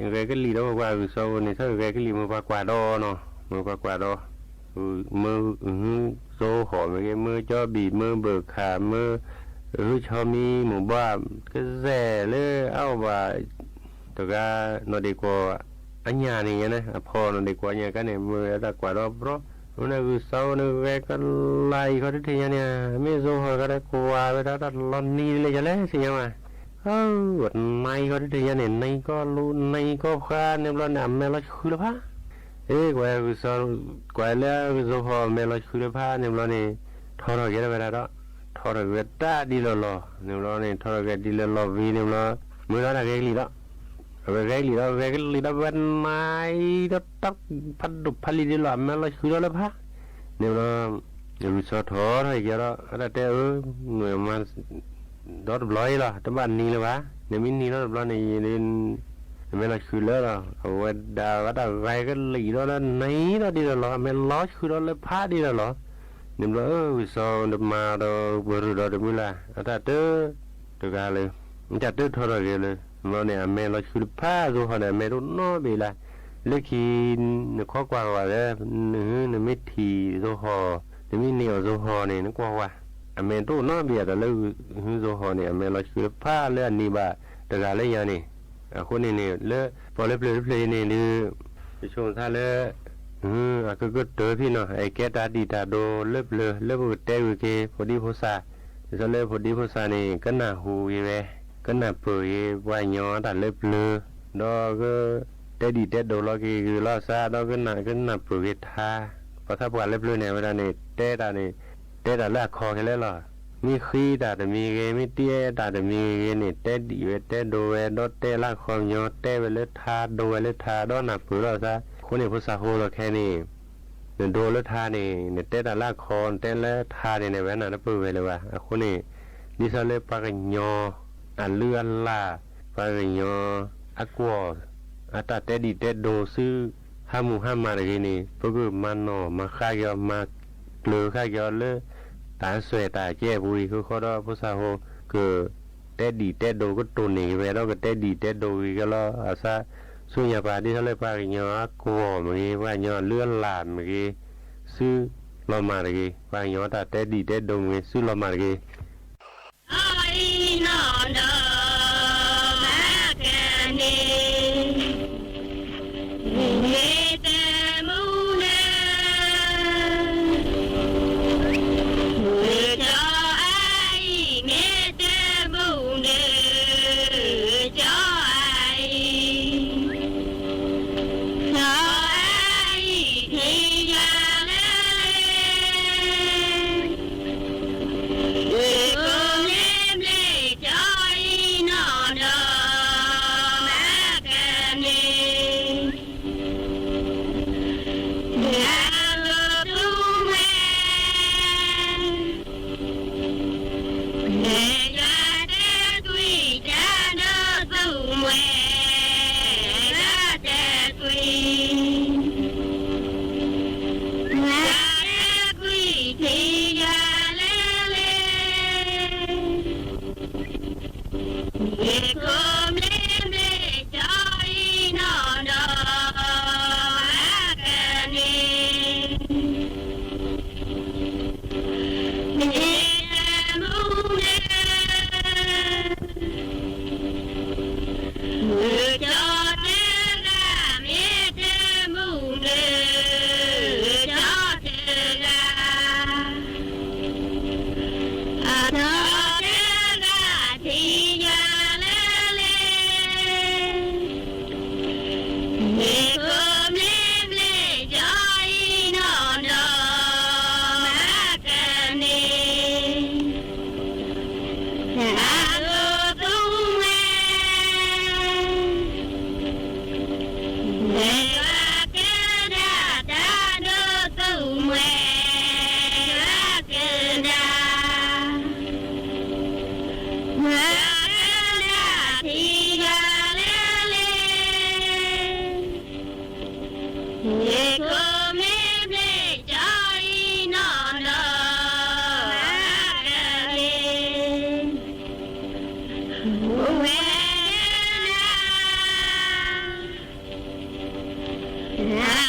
ဒီးကွၢ်ဂုၢ်စီဘိန့ၣ် သးဂဲၤကလံၣ် မ့ၢ်ပှၤကွၢ်ဒီးနီၤ, မ့ၢ်ပှၤကွၢ်ဒီး မ့ၢ်ဟုစိဟီၣ်မ့ၢ်ဂ့ၤ, မ့ၢ်ကၠီဘံၣ်, မ့ၢ်ဘုၣ်ခါ, မ့ၢ်ဟုဆီမံမိၢ်ဘှါ, ကစဲးလၢအအိၣ်ဘၣ် တဂၤ နီၢ်ဒ့ၣ်ကွီၤအညၣ်န့ၣ်ညါန့ၣ်, အဖီနီၢ်ဒ့ၣ်ကွီၤအညၣ်ကါန့ၣ် မ့ၢ်ဝဲတၢ်ကွၢ်ဒီးဘျီ, မ့ၢ်ဂုၢ်စီန့ၣ်ဂဲၤကလံၣ်ခီတထံၣ်ညါန့ၣ်, မ့ၢ်စိဟီၣ်တဂၤဒီးကွၢ်ဝဲဒၣ်တၢ်လီၤနံၤလၢယၤလဲၣ်သ့ၣ်ညါဘၣ်, အၢ နံၤခီတထံၣ်ညါန့ၣ် နံၤကီၢ်လူၤ နံၤကီၢ်ဖှါန့ၣ်ဘျီန့ၣ် အမဲာ်လီၤဆှုလၢဖး အ့ ကွၢ်ဂုၢ်စီ, ကွၢ်လၢဂုၢ်စီဟီၣ်မဲာ်လီၤဆှုလၢဖးန့ၣ်ဘျီန့ၣ်, ထီထီၣ်က့ၤဝဲဒၣ်ဒီး, ထီထီၣ်က့ၤဝဲတၢ်ဒ်လီၢ်လီၢ်န့ၣ်ဘျီန့ၣ်, ထီထီၣ်က့ၤဒ်လီၢ်လီၢ်ဝံၤန့ၣ်ဘျီ, မ့ၢ်လီၤတၢ်ဂဲၤကလံၣ်ဒီး, အဝဲဂဲၤကလံၣ်ဒီး ဂဲၤကလံၣ်ဒီးဝဲနံၤဒီးတၢ်ဖးဒိၣ်ဖးလံၤဒ်လီၢ် အမဲာ်လီၤဆှုဒီးလၢဖး, န့ၣ်ဘျီ ဂုၢ်စီထီထီၣ်က့ၤဒီး အတၢ်တဲအၢ, နမၤ ဒီတဘျီအံၤလီၤ, တဘၣ်နံၤလၢၤဘၣ်, နမ့ၢ်နံၤဒီတဘျီန့ၣ် နမဲာ်လီၤဆှုလၢလီၤ, အဝဲဒၣ်ဝဲတၢ်ဂဲၤကလံၣ်ဒီးနံၤဒီးဒ်လီၢ်လီၢ်, အမဲာ်လီၤဆှုဒီးလၢဖးဒ်လီၢ်လီၢ်, န့ၣ်ဘျီ ဂုၢ်စီတမၤဒီးပရူၢ်ဒီးတမုၢ်လၢ် အတၢ်တၢ တဂၤလၢ တၢ်တၢထီထီၣ်က့ၤလၢ ဘျီန့ၣ် အမဲာ်လီၤဆှုတဖး စိဟီၣ်န့ၣ် အမဲာ်တအိၣ်နီတဘ့ၣ်လၢၤ, လၢခံ နခီကွၢ်ကွၢ်လၢ နမ့ၢ်ထံၣ်စိဟီၣ် နမ့ၢ်န့ၢ်အီၣ်စိဟီၣ်န့ၣ် နကွၢ်ကွၢ်, အမဲာ်တအိၣ်နီတဘ့ၣ်အတၢ်လၢ စိဟီၣ်န့ၣ် အမဲာ်လီၤဆှုတဖးလၢအန့ၢ်ဘၣ်တဂၤလၢညါန့ၣ်, အဃိန့ၣ်န့ၣ် လၢပှၤလၢပျၢၤတဖျၢၣ်အံၤန့ၣ်ဒုး ယဆိကမိၣ်သးလၢ အကကတၢၢ်ဖဲနီၤ အကဲတၢ်ဒံၣ်တၢ်ဒိလၢပျၢၤ လၢပကတဲဂုာ်က့ၤ ဖိဒံဖိသၣ်, ဒ်သိးလၢဖိဒံဖိသၣ်န့ၣ် ကနၢ်ဟူက့ၤဝဲ, ကနၢ်ပၢၢ်က့ၤပှၤကညီတၢ်လၢပျၢၤ, ဒီးကတဲဒံၣ်တဲဒိလီၤက့ၤဂ့ၤလီၤသး ဒီးကနၢ်ပၢၢ်က့ၤထါ, ပှၤသးပှၢ်လၢပျၢၤန့ၣ် အဝဲဒၣ်န့ၣ် တဲတၢ်န့ၣ် တဲတၢ်လၢအခီခဲလၢာ်လီၤ. မ့ၢ်ဃ့တၢ်တမံၤဂ့ၤ မ့ၢ်တ့တၢ်တမံၤဂ့ၤန့ၣ် တဲဒံၣ်ဝဲတဲဒိဝဲ ဒီးတဲလၢအခီပညီ တဲဝဲလၢထါ ဒိဝဲလၢထါ ဒီးနၢ်ပၢၢ်လီၤသး, အဃိန့ၣ် ဖိသၣ်ဖိသီခဲန့ၣ် နဒိလၢထါန့ၣ် နတဲတၢ်လၢအခီ နတဲလၢထါန့ၣ် နဝဲနၢ်တပၢၢ်ဝဲလၢၤဘၣ်. အဃိန့ၣ် ဒ်သိးလၢပှၤကညီ အလုၢ်အလၢ် ပှၤကညီအကွီၢ် အတၢ်တဲဒံၣ်တဲဒိဆူ ဟါမူဟါမၢ်တဂ့ၤန့ၣ် ပကမၤနီၣ်မၤဃါက့ၤအီၤ မၤကျၢၤဃာ်က့ၤအီၤလၢ တၢ်အစွဲၣ်တၢ်ကဲပူၤအံၤ ဃုဃီဒီးဖိသၣ်ဖိ ကတဲဒံၣ်တဲဒိကတိၢ်န့ၢ်က့ၤဝဲ ဒီးကတဲဒံၣ်တဲဒိက့ၤကလီၤအသး ဆူညါပှၤ ဒ်သိးလၢပှၤကညီအကွီၢ်မ့ၢ်ဂ့ၤ ပှၤကညီအလုၢ်အလၢ်မ့ၢ်ဂ့ၤ ဆူလီၤမၢ်တဂ့ၤ ပှၤကညီတၢ်တဲဒံၣ်တဲဒိမ့ၢ်ဂ့ၤ ဆူလီၤမၢ်တဂ့ၤ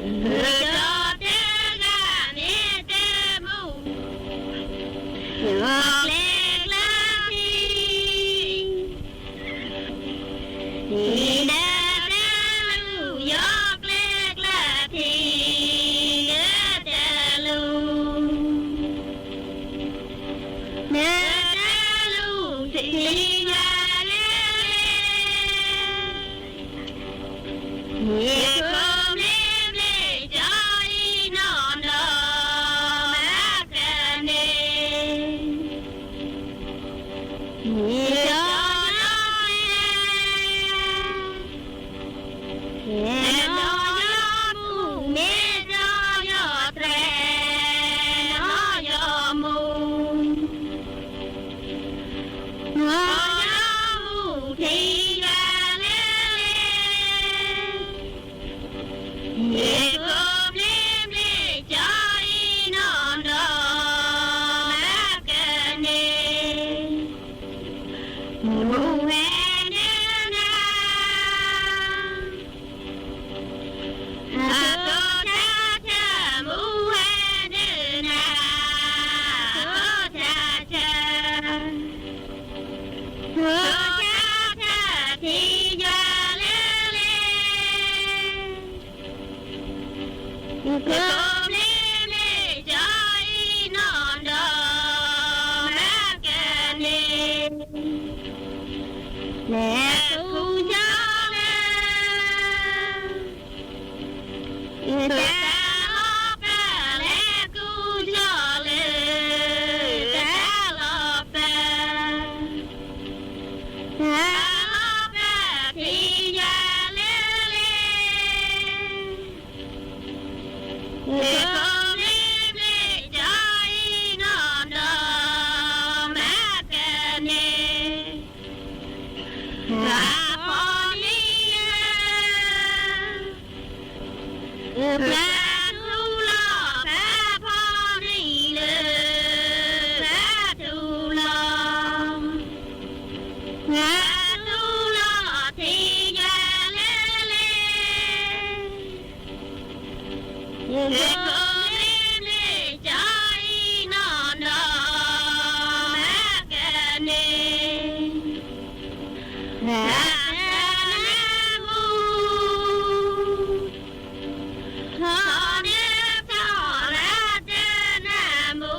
ဒီးတဂၤမ့ၢ်တမူ ယကျဲကျါထံ ဒီးတလူၢ် ယကျဲကျါထံ ဒီးတလူၢ် ဒီးတလူၢ်ထံယၤလဲၣ်လဲၣ် ယခိၣ်ဘျ့ဘျ့ကၠီအံၤနီၢ်နီၢ် မၤကန့ၢ် ယနီၢ်ယီမူ မ့ၢ်နီၢ်ယီသရဲ နီၢ်ယီမူ နီၢ်ယီမူထံယၤလဲၣ်လဲၣ် ယခိၣ်ဘျ့ဘျ့ကၠီအံၤနီၢ်နီၢ် မၤကန့ၢ် မူဝဲဒၣ်နၤ အသိၣ်တၢ်တၢ် မူဝဲဒၣ်နၤ အသိၣ်တၢ်တၢ် သိၣ်တၢ်တၢ်ထံယၤလဲၣ်လဲၣ် ယခိၣ်ဘျ့ဘျ့ကၠီအံၤနီၢ်နီၢ် မၤကန့ၢ် လဲၤကူၣ်ကၠီလၢ တၢ်လီၢ်ပၢ လဲၤကူၣ်ကၠီလၢ တၢ်လီၢ်ပၢ တၢ်လီၢ်ပၢထံယၤလဲၣ်လဲၣ် ယခိၣ်ဘျ့ဘျ့ကၠီအံၤနီၢ်နီၢ် မၤကန့ၢ် ပှၤဖီနံၤလၢ ပှၤတူၢ်လီၤ ပှၤဖီနံၤလၢ ပှၤတူၢ်လီၤ ပှၤတူၢ်လီၤထံယၤလဲၣ်လဲၣ် ယခိၣ်ဘျ့ဘျ့ကၠီအံၤနီၢ်နီၢ် မၤကန့ၢ် ရၤတနၢမူ ထီၣ်နၢဖီ ရၤတနၢမူ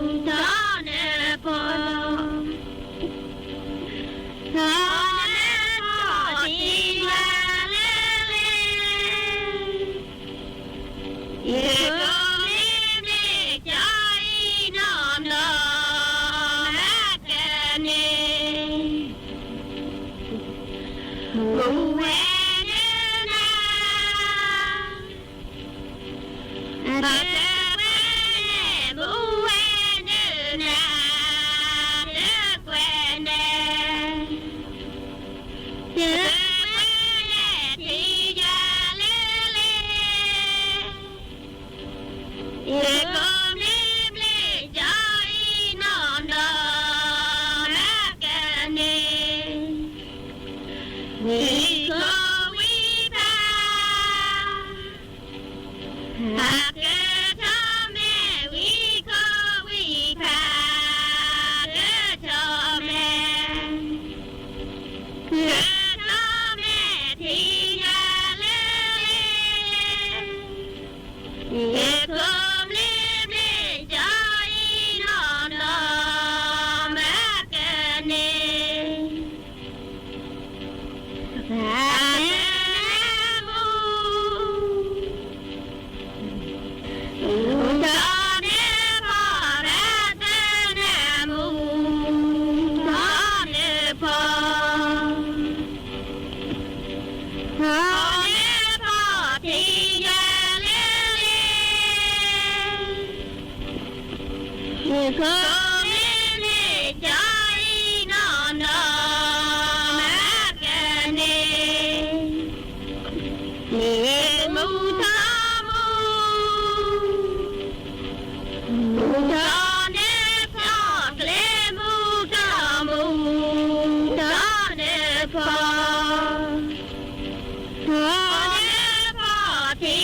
ထီၣ်နၢဖီ ထီၣ်နၢဖီထံယၤလဲၣ်လဲၣ် ယခိၣ်ဘျ့ဘျ့ကၠီအံၤနီၢ်နီၢ် မၤကန့ၢ် မူဝဲဒၣ်နၤ အတကွဲန့ၣ် မူဝဲဒၣ်နၤ တကွဲန့ၣ် တကွဲန့ၣ် ထံယၤလဲၣ်လဲၣ် ယခိၣ်ဘျ့ဘျ့ကၠီအံၤနီၢ်နီၢ် မၤကန့ၢ် ဝံခိၣ်ဝံဖး အကထီၣ်မဲာ် ဝံခိၣ်ဝံဖး ကထီၣ်မဲာ် ကထီၣ်မဲာ်ထံယၤလဲၣ်လဲၣ် ယခိၣ်ဘျ့ဘျ့ကၠီအံၤနီၢ်နီၢ် မၤကန့ၢ် ရၤတနၢမူ ထီၣ်နၢဖီ ရၤတနၢမူ ထီၣ်နၢဖီ ထီၣ်နၢဖီ ထံယၤလဲၣ်လဲၣ် ယခိၣ်ဘျ့ဘျ့ကၠီအံၤနီၢ်နီၢ် မၤကန့ၢ် န့ၣ်မူထီၣ်မူ မူထီၣ်နၢဖီ ကျဲမူထီၣ်မူ ထီၣ်နၢဖီ ထီၣ်နၢဖီ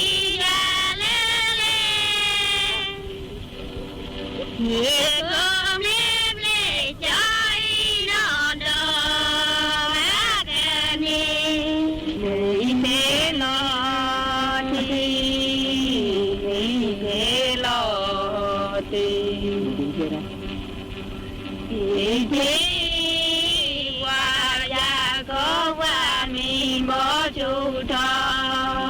ယကိးဘျ့ဘျ့ကၠီအံၤနီၢ်ဒီး အကန့ၣ် မ့ၢ်ဟ့ၣ်လီၤတံၢ်, မ့ၢ်ဟ့ၣ်လီၤတံၢ်, ဟ့ၣ်က့ၤပှၤယၤကိးပှၤမံၤဘီဆူၣ်ထီၣ်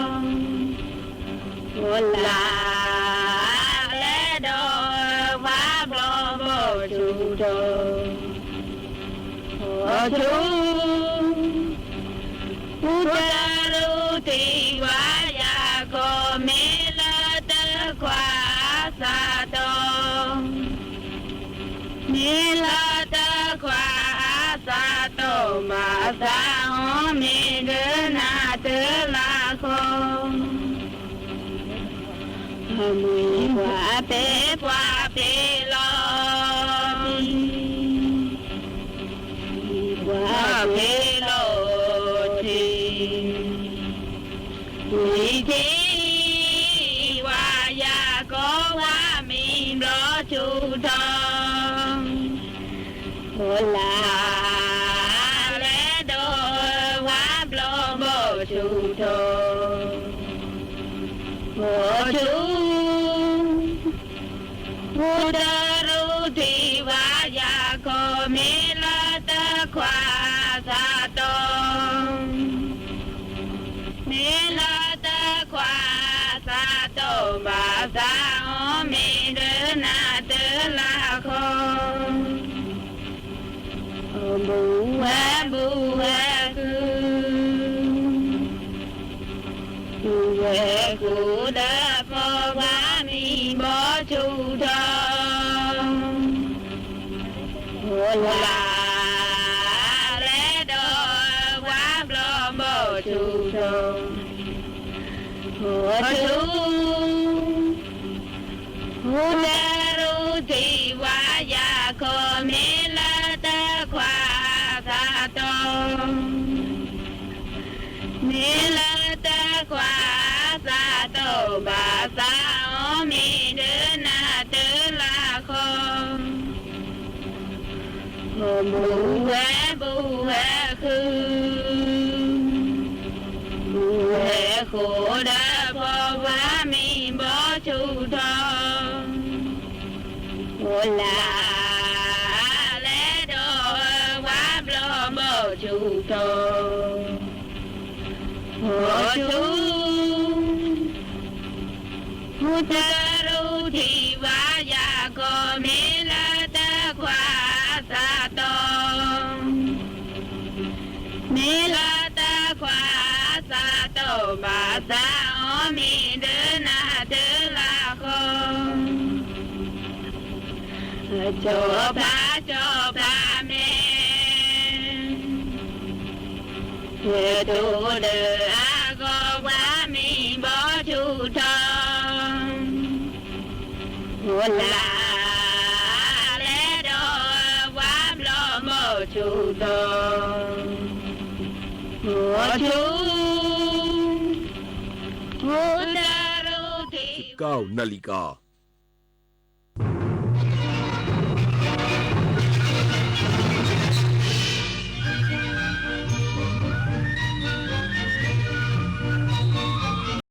အိၣ်လၢ်လၢဒီး ပှၤဘျီဘီဆူၣ်ထီၣ်, အိၣ်ဆူၣ်, အိၣ်တရူးထံၣ်ပှၤယၤကိး မ့ၢ်လၢတခွါအသးတီၤ မ့ၢ်လၢတခွါအသးတီၤဘၣ်သးအီၤ မ့ၢ်ဒုးနၤတလၢ်ဃီ, မ့ၢ်ပှၤပဲာ်ပှၤပဲာ်လီၤတံၢ်, မ့ၢ်ပှၤပဲာ်လီၤတံၢ်, မ့ၢ်က့ၤ ပှၤယၤကိးပှၤမံၤဘျီဆူၣ်ထီၣ်, အိၣ်လၢ်လၢဒီး ပှၤဘျီဘီဆူၣ်ထီၣ်, အိၣ်ဆူၣ်, အိၣ်တရူးထံၣ်ပှၤယၤကိး မ့ၢ်လၢတခွါအသးတီၤ မ့ၢ်လၢတခွါအသးတီၤဘၣ်သးအီၤ မ့ၢ်ဒုးနၤတလၢ်ဃီ, ဘူးဝဲဘူးဝဲဃုာ်, ဘူးဝဲဃုာ်ဒီး ပှၤမံၤဘီဆူၣ်ထီၣ် အိၣ်လၢ်လၢဒီး ပှၤဘျီဘီဆူၣ်ထီၣ်, အိၣ်ဆူၣ်, အိၣ်တရူးထံၣ်ပှၤယၤကိး မ့ၢ်လၢတခွါအသးတီၤ မ့ၢ်လၢတခွါအသးတီၤဘၣ်သးအီၤ မ့ၢ်ဒုးနၤတလၢ်ဃီ, ဘူးဝဲဘူးဝဲဃုာ်, ဘူးဝဲဃုာ်ဒီး ပှၤမံၤဘီဆူၣ်ထီၣ်, အိၣ်လၢ်လၢဒီး ပှၤဘျီဘီဆူၣ်ထီၣ်, အိၣ်ဆူၣ်, အိၣ်တရူးထံၣ်ပှၤယၤကိး မ့ၢ်လၢတခွါအသးတီၤ မ့ၢ်လၢတခွါအသးတီၤဘၣ်သးအီၤ မ့ၢ်ဒုးနၤတလၢ်ဃီ, ကၠီဖးကၠီဖးမဲာ်, ယတိၢ်ဒီးအဂီၢ် ပှၤမံၤဘီဆူၣ်ထီၣ်, အိၣ်လၢ်လၢဒီး ပှၤဘျီဘီဆူၣ်ထီၣ်, အိၣ်ဆူၣ်, အိၣ်တရူးထံၣ် สิบเก้านาฬิกา